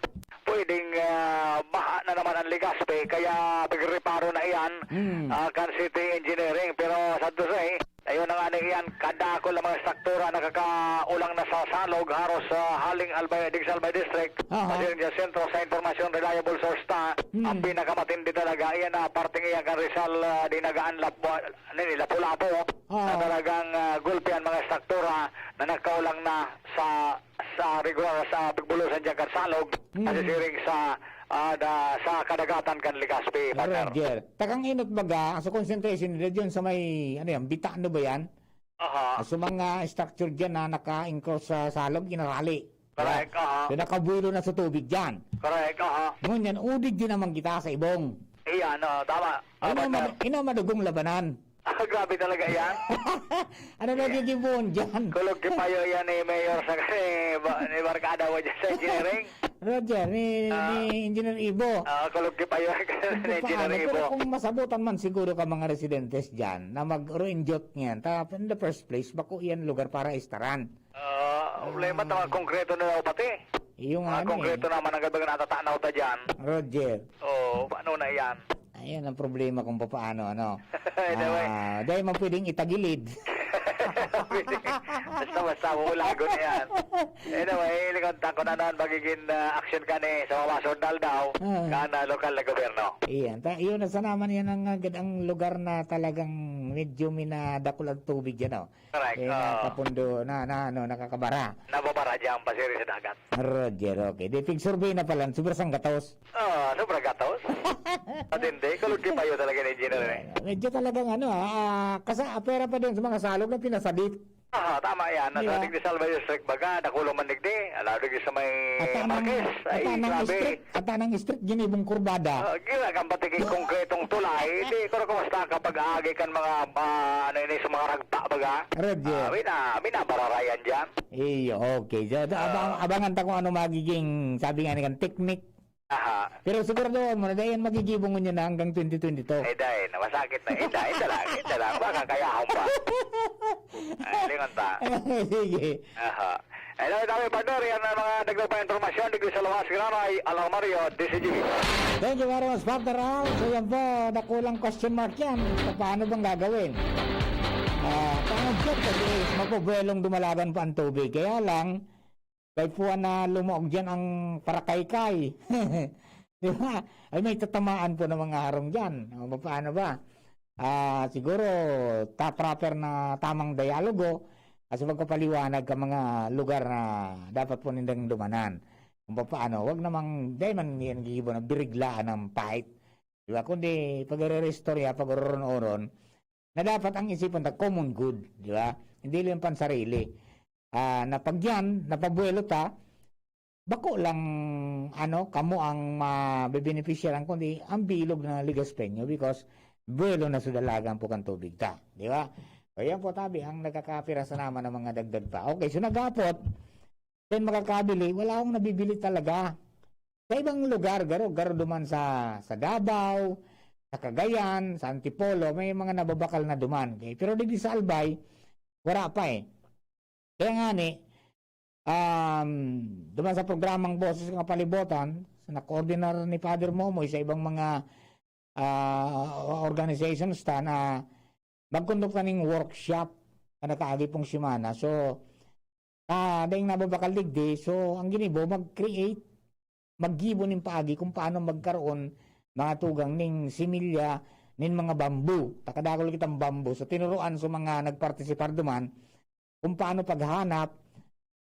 pwedeng, ah, baha na naman ang Legazpi, kaya pigre-reparo na iyan, Hmm. ah, kan City Engineering. Pero sad to say, ayun na nga na iyan, kadakul ang mga estruktura nakakaulang na sa salog, haros, ah, haling Albay, digdi sa Albay District, Aha. Pasiring sa sentro sa impormasyon, reliable source ta, Hmm. ang pinakamatindi talaga, iyan na parteng iyan kan Rizal, ah, Dinagaan, Lapu-, ano ni, Lapu-Lapu, Oo. na talagang, ah, gulpi ang mga estruktura na nagkaulang na sa, sa regular sa pagbulosan diyan kan salog, Hmm. nasisiring sa, ah, da, sa kadagatan kan Legazpi, partner. Roger. Takang inot baga, sa concentration nila diyan sa may, ano yan, Bitano ba yan? Aha. So, mga structure diyan na naka-encroach sa salog, inarali. Correct, aha. So, nakabuelo na sa tubig diyan. Correct, aha. Ngunyan, udig din naman kita sa ibong. Iyan, oo, tama. Ano Tama, man, sir. Ino madugong labanan? Ah, grabe talaga yan. Ano Yeah. nagiging buon diyan? Kulog ki payo yan ni Mayor sa, ni Ba-, ni Barkada mo dyan sa engineering. Roger, ni, Ah. ni Engineer Ibo. Ah, kulog ki payo ni Kung Engineer paano, Ibo. Pero kung masabutan man siguro ka mga residentes diyan na mag-reinjot niyan, ta, in the first place, bako iyan lugar para istaran. Ah, problema ta, mga Ah. konkreto na daw pati. Iyo nga Mga ni. konkreto naman ang gabi na natatanaw ta diyan. Roger. Oo, paano na yan? Ayan ang problema kung papaano, ano. Anyway. Ah, dahil man pwedeng itagilid. Pwede. Basta-basta, mulago na yan. Anyway, hilingon ta kung ano ang magiging, ah, action kani sa mga masunod na aldaw, Ah. kan, ah, lokal na gobyerno. Iyan. Ta-, iyon na sana man yan ang, ah, gad-, ang lugar na talagang medyo minadakul ang tubig yan, oh. Correct, Eh, oo. nakapundo, na, na, ano, nakakabara. Nababara dyan, pasiri sa dagat. Roger, okay. Di, pig-survey na pala, sobra sanggatos. Oo, sobra gatos. Matindi, kulog ki payo talaga ni Engineer, eh. Medyo talagang ano, ah, ah, kasa-, apera pa din sa mga salog na pinasadit. Ah, tama yan. Di Nasa ba? digdi sa Albay District, baga, dakulo man digdi. Ala, digdi sa may Ata nang, Marquez. Ay, ata nang grabe. Strict, ata nang strict, ginibong kurbada. Ah, gira, kang pati kay konkretong tulay, di, kung kumusta kapag aagi kan mga, ah, ano ini, sa mga ragta, baga? Roger. Ah, may na, may nabararayan dyan. Iyo, okay. So, ito, Ah. abang-, abangan ta kung ano magiging, sabi nga ni kan, teknik. Aha. Pero siguraduhan mo na, dahil magigibong nyo na hanggang twenty twenty-two. Eh, dahil, masakit na. Eh, dahil, ito lang, ito lang. Baka kayahon pa. Ay, lingon ta. Sige. Aha. Hello, dami, partner. Yan ang mga dagdag pa impormasyon. Digdi sa Luwas, Granay, Alang Mario, D C G B. Thank you very much, partner Al. So, yan po, dakulang question mark yan. Paano bang gagawin? Ah, ang objective is mapabuelong dumalagan pa ang tubig. Kaya lang, kay puwan na lumaog diyan ang parakaykay. Di ba? Ay, may tatamaan po ng mga harong diyan. O, paano ba? Ah, siguro, ta-, proper na tamang dialogo at sa pagpapaliwanag ka mga lugar na dapat po nindang dumanan. Kung paano, wag namang, dahil man yan gigibo na biriglaan ng fight. Di ba? Kundi pagre-restore ya, pag-oron-oron, na dapat ang isipan ta common good, di ba? Hindi lang pansarili. Ah, na pag yan, napabuelo ta, bako lang, ano, kamo ang mabebenepisyaran, kundi ang bilog na Legazpeño, because buwelo na sa dalagan po kan tubig ta, di ba? So, yan po, tabi, ang nagkakapira sa naman ng mga dagdag pa. Okay, so nagapot, then makakabili, wala akong nabibili talaga. Sa ibang lugar, garo, garo duman sa, sa Davao, sa Cagayan, sa Antipolo, may mga nababakal na duman. Okay? Pero digdi sa Albay, wala pa eh. Kaya nga ni, um, duman sa programang Boses ng Kapalibutan, sa na-coordinar ni Father Momoy sa ibang mga, ah, organizations ta na magkondukta ning workshop na nakaagi pong semana. So, ah, daing nababakal digdi, so, ang ginibo, mag-create, maggibo ning paagi kung paano magkaroon mga tugang ning similya nin mga bamboo. Takadakul kitang bamboo. So, tinuruan sa mga nagpartisipar duman kung paano paghanap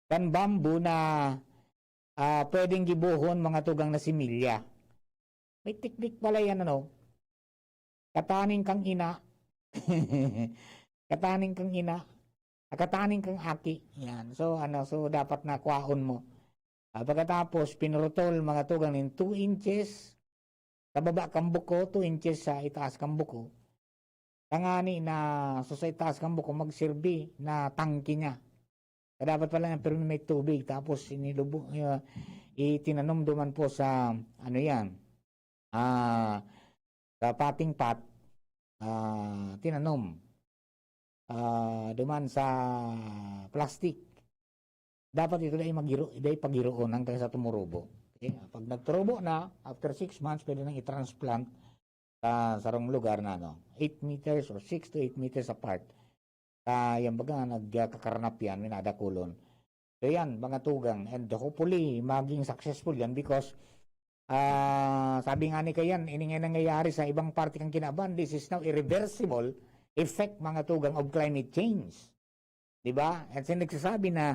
kan bamboo na, ah, pwedeng gibohon mga tugang na similya. May teknik pala yan, ano? Kataning kang ina. Kataning kang ina. Ah, kataning kang aki. Yan. So, ano, so dapat na kwaon mo. Ah, pagkatapos, pinurutol mga tugang nin two inches sa baba kan buko, two inches sa itaas kan buko. Tangani na so sa itaas kan buko, magserbi na tangke niya. Kaya dapat pala niya, pero may tubig, tapos inilubo, ah, itinanom duman po sa, ano yan, ah, sa potting pot, ah, tinanom. Ah, duman sa plastic. Dapat ito dai magiro-, dai pagiroon hanggang sa tumurubo. Okay? Pag nagturubo na, after six months, pwede nang i-transplant sa sarong lugar na, ano, eight meters or six to eight meters apart. Ah, yan baga, nagkakakarnap yan, minadakulon. So yan, mga tugang, and hopefully, maging successful yan because, ah, sabi nga ni Kayan, ini nga nangyayari sa ibang parte kan kinaban, this is now irreversible effect, mga tugang, of climate change. Di ba? At siya nagsasabi na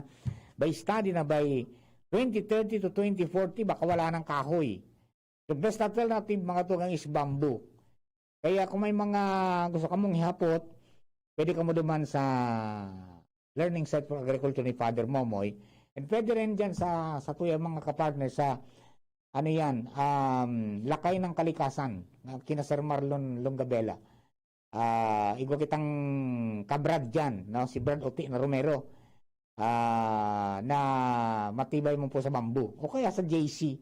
by study na by twenty thirty to twenty forty, baka wala nang kahoy. The best alternative, mga tugang, is bamboo. Kaya kung may mga gusto kamong ihapot, pwede kamo duman sa Learning Site for Agriculture ni Father Momoy. And pwede rin dyan sa, sa tuyang mga kapartner sa, ano yan, um, Lakay ng Kalikasan, na kina Sir Marlon Longabela. Ah, igwa kitang kabrad dyan, no? Si Brad Oti na Romero. Ah, na matibay man po sa bamboo. O kaya sa J C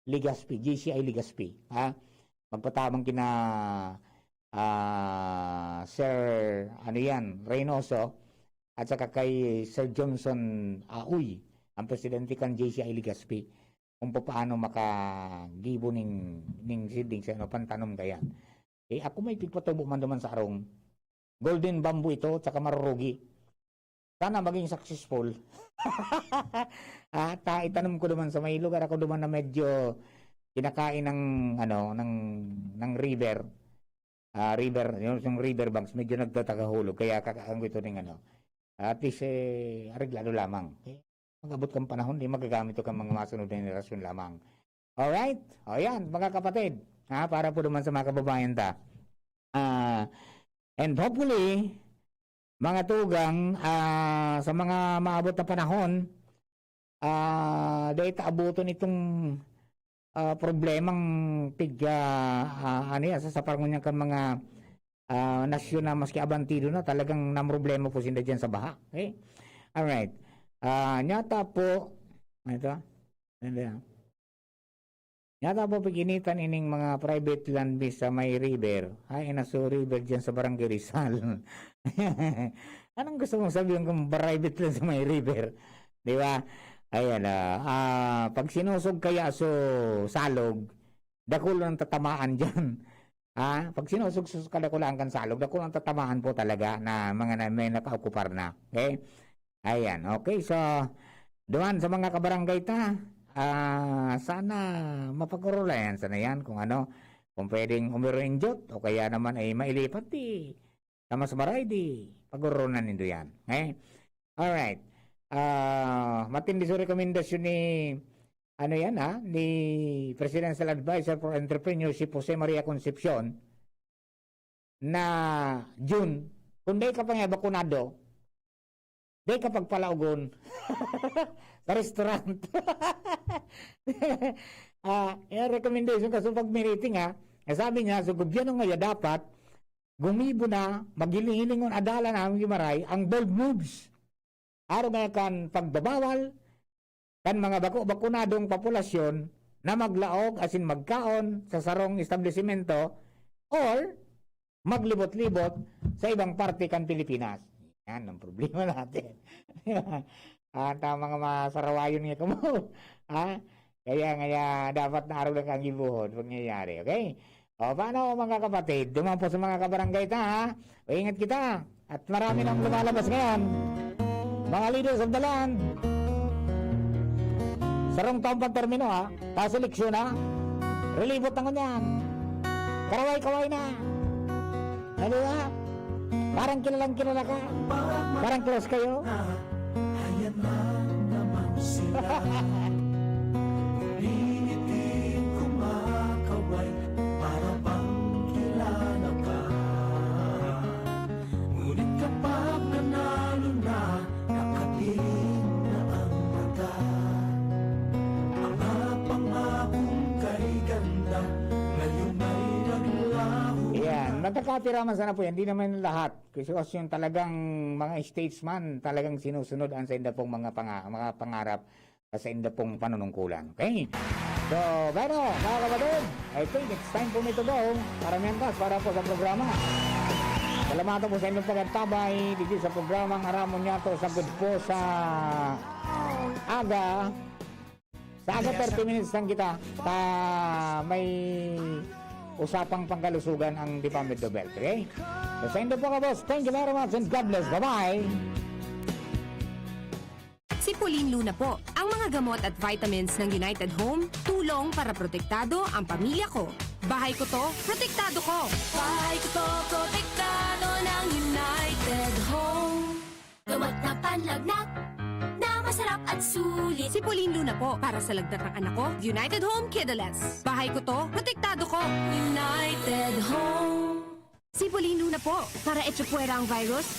Legazpi, J C I Legazpi, ha? Magpatabang kina, ah, Sir, ano yan, Reynoso, at saka kay Sir Johnson Auy, ang presidente kan J C I Legazpi, kung papaano makagibo ning, ning seedling sa ano, pantanom kaya. Eh, ako may pigpatubo man duman sa arong. Golden bamboo ito, tsaka marurugi. Sana maging successful. Ah, ta, itanom ko duman sa may lugar ako duman na medyo kinakain ng, ano, ng, ng river. Ah, river, yung, yung river banks, medyo nagtatagahulog. Kaya kakakan ko ito ng, ano. At least, eh, areglado lamang. Eh, mag-abot kang panahon, di magagamit ito kang mga masunod na henerasyon lamang. Alright? O yan, mga kapatid. Ha, para po naman sa mga kababayan ta. Ah, and hopefully, mga tugang, ah, sa mga maabot na panahon, ah, dahil ta abuton itong, ah, problemang pig-, ah, ah, ano yan, sa saparngon niyan kan mga, ah, nasyon na maski abantido na, talagang namroblema po sinda dyan sa baha. Okay? Alright. Ah, nyata po, ito, ano yan? Nyata po piginitan ining mga private land base sa may river. Ay, Inaso River dyan sa Barangay Rizal. Anong gusto mong sabihin kung private land sa may river? Di ba? Ayan, ah, ah, pag sinusog kaya so salog, dakul ang tatamaan dyan. Ha? Pag sinusog sa kadakulaan kan salog, dakul ang tatamaan po talaga na mga na, may nakaokupar na. Okay? Ayan. Okay, so, duman sa mga kabarangay ta, ah, sana mapag-orolayan sana yan kung ano, kung pwedeng umirinjot o kaya naman ay mailipat, di, sa mas maray, di, pag-oronan nindo yan. Okay? Alright. Ah, matindi sa rekomendasyon ni, ano yan, ha? Ni Presidential Advisor for Entrepreneurship, Jose Maria Concepcion, na June, kung dai ka pa nga bakunado, dai ka pagpalaogon. sa restaurant. Ah, eh, recommendation ka sa pag-meeting, ha. Eh, sabi niya, sa gobyerno ngayon, dapat gumibo na, maghiling-hilingon, adalan ang Gimaray, ang bold moves. Arog nga kan pagbabawal kan mga bako-bakunadong populasyon na maglaog asin magkaon sa sarong establisimento or maglibot-libot sa ibang parte kan Pilipinas. Yan ang problema natin. At ang mga masarawayon nga kamo, ha? Kaya, kaya dapat na arog lang kang gibuhon, pangyayari, okay? O, paano, mga kapatid? Duman po sa mga kabarangay ta, ha? O, ingat kita. At marami nang lumalabas ngayon. Mga leaders of the land. Sarong taon pang termino, ha? Tapos eleksyon, ha? Relibot na ngunyan. Karaway-kaway na. Ano ba? Parang kilalang kilala ka. Parang close kayo. Ayan na naman sila. Pinipiling kumakaway para bang kilala ka. Ngunit kapag nanalo na, nakatiing na ang mata. Mga pangakong kay ganda, ngayon ay naglaho. Yan, magkakapira man sana po yan, hindi naman lahat. Kasi yung talagang mga statesman, talagang sinusunod ang sa inda pong mga panga-, mga pangarap sa inda pong panunungkulan. Okay? So, bueno, mga kapatid, I think it's time for me to go. Para mientras, para po sa programa. Salamatan po sa inyong pagtabay dito sa programang Aramon Niyato, sagkod po sa aga. Sa aga, thirty minutes lang kita. Ta may usapang pangkalusugan ang Department of Health. Okay? So, sa inyo po, ka-boss, thank you very much and God bless. Bye-bye! Sipulin Luna po. Ang mga gamot at vitamins ng United Home, tulong para protektado ang pamilya ko. Bahay ko to, protektado ko. Bahay ko to, protektado ng United Home. Gamot na panlagnat, na masarap at sulit. Sipulin Luna po, para sa lagnat ng anak ko, United Home Kidolets. Bahay ko to, protektado ko. United Home. Sipulin Luna po, para echo puwera ang virus,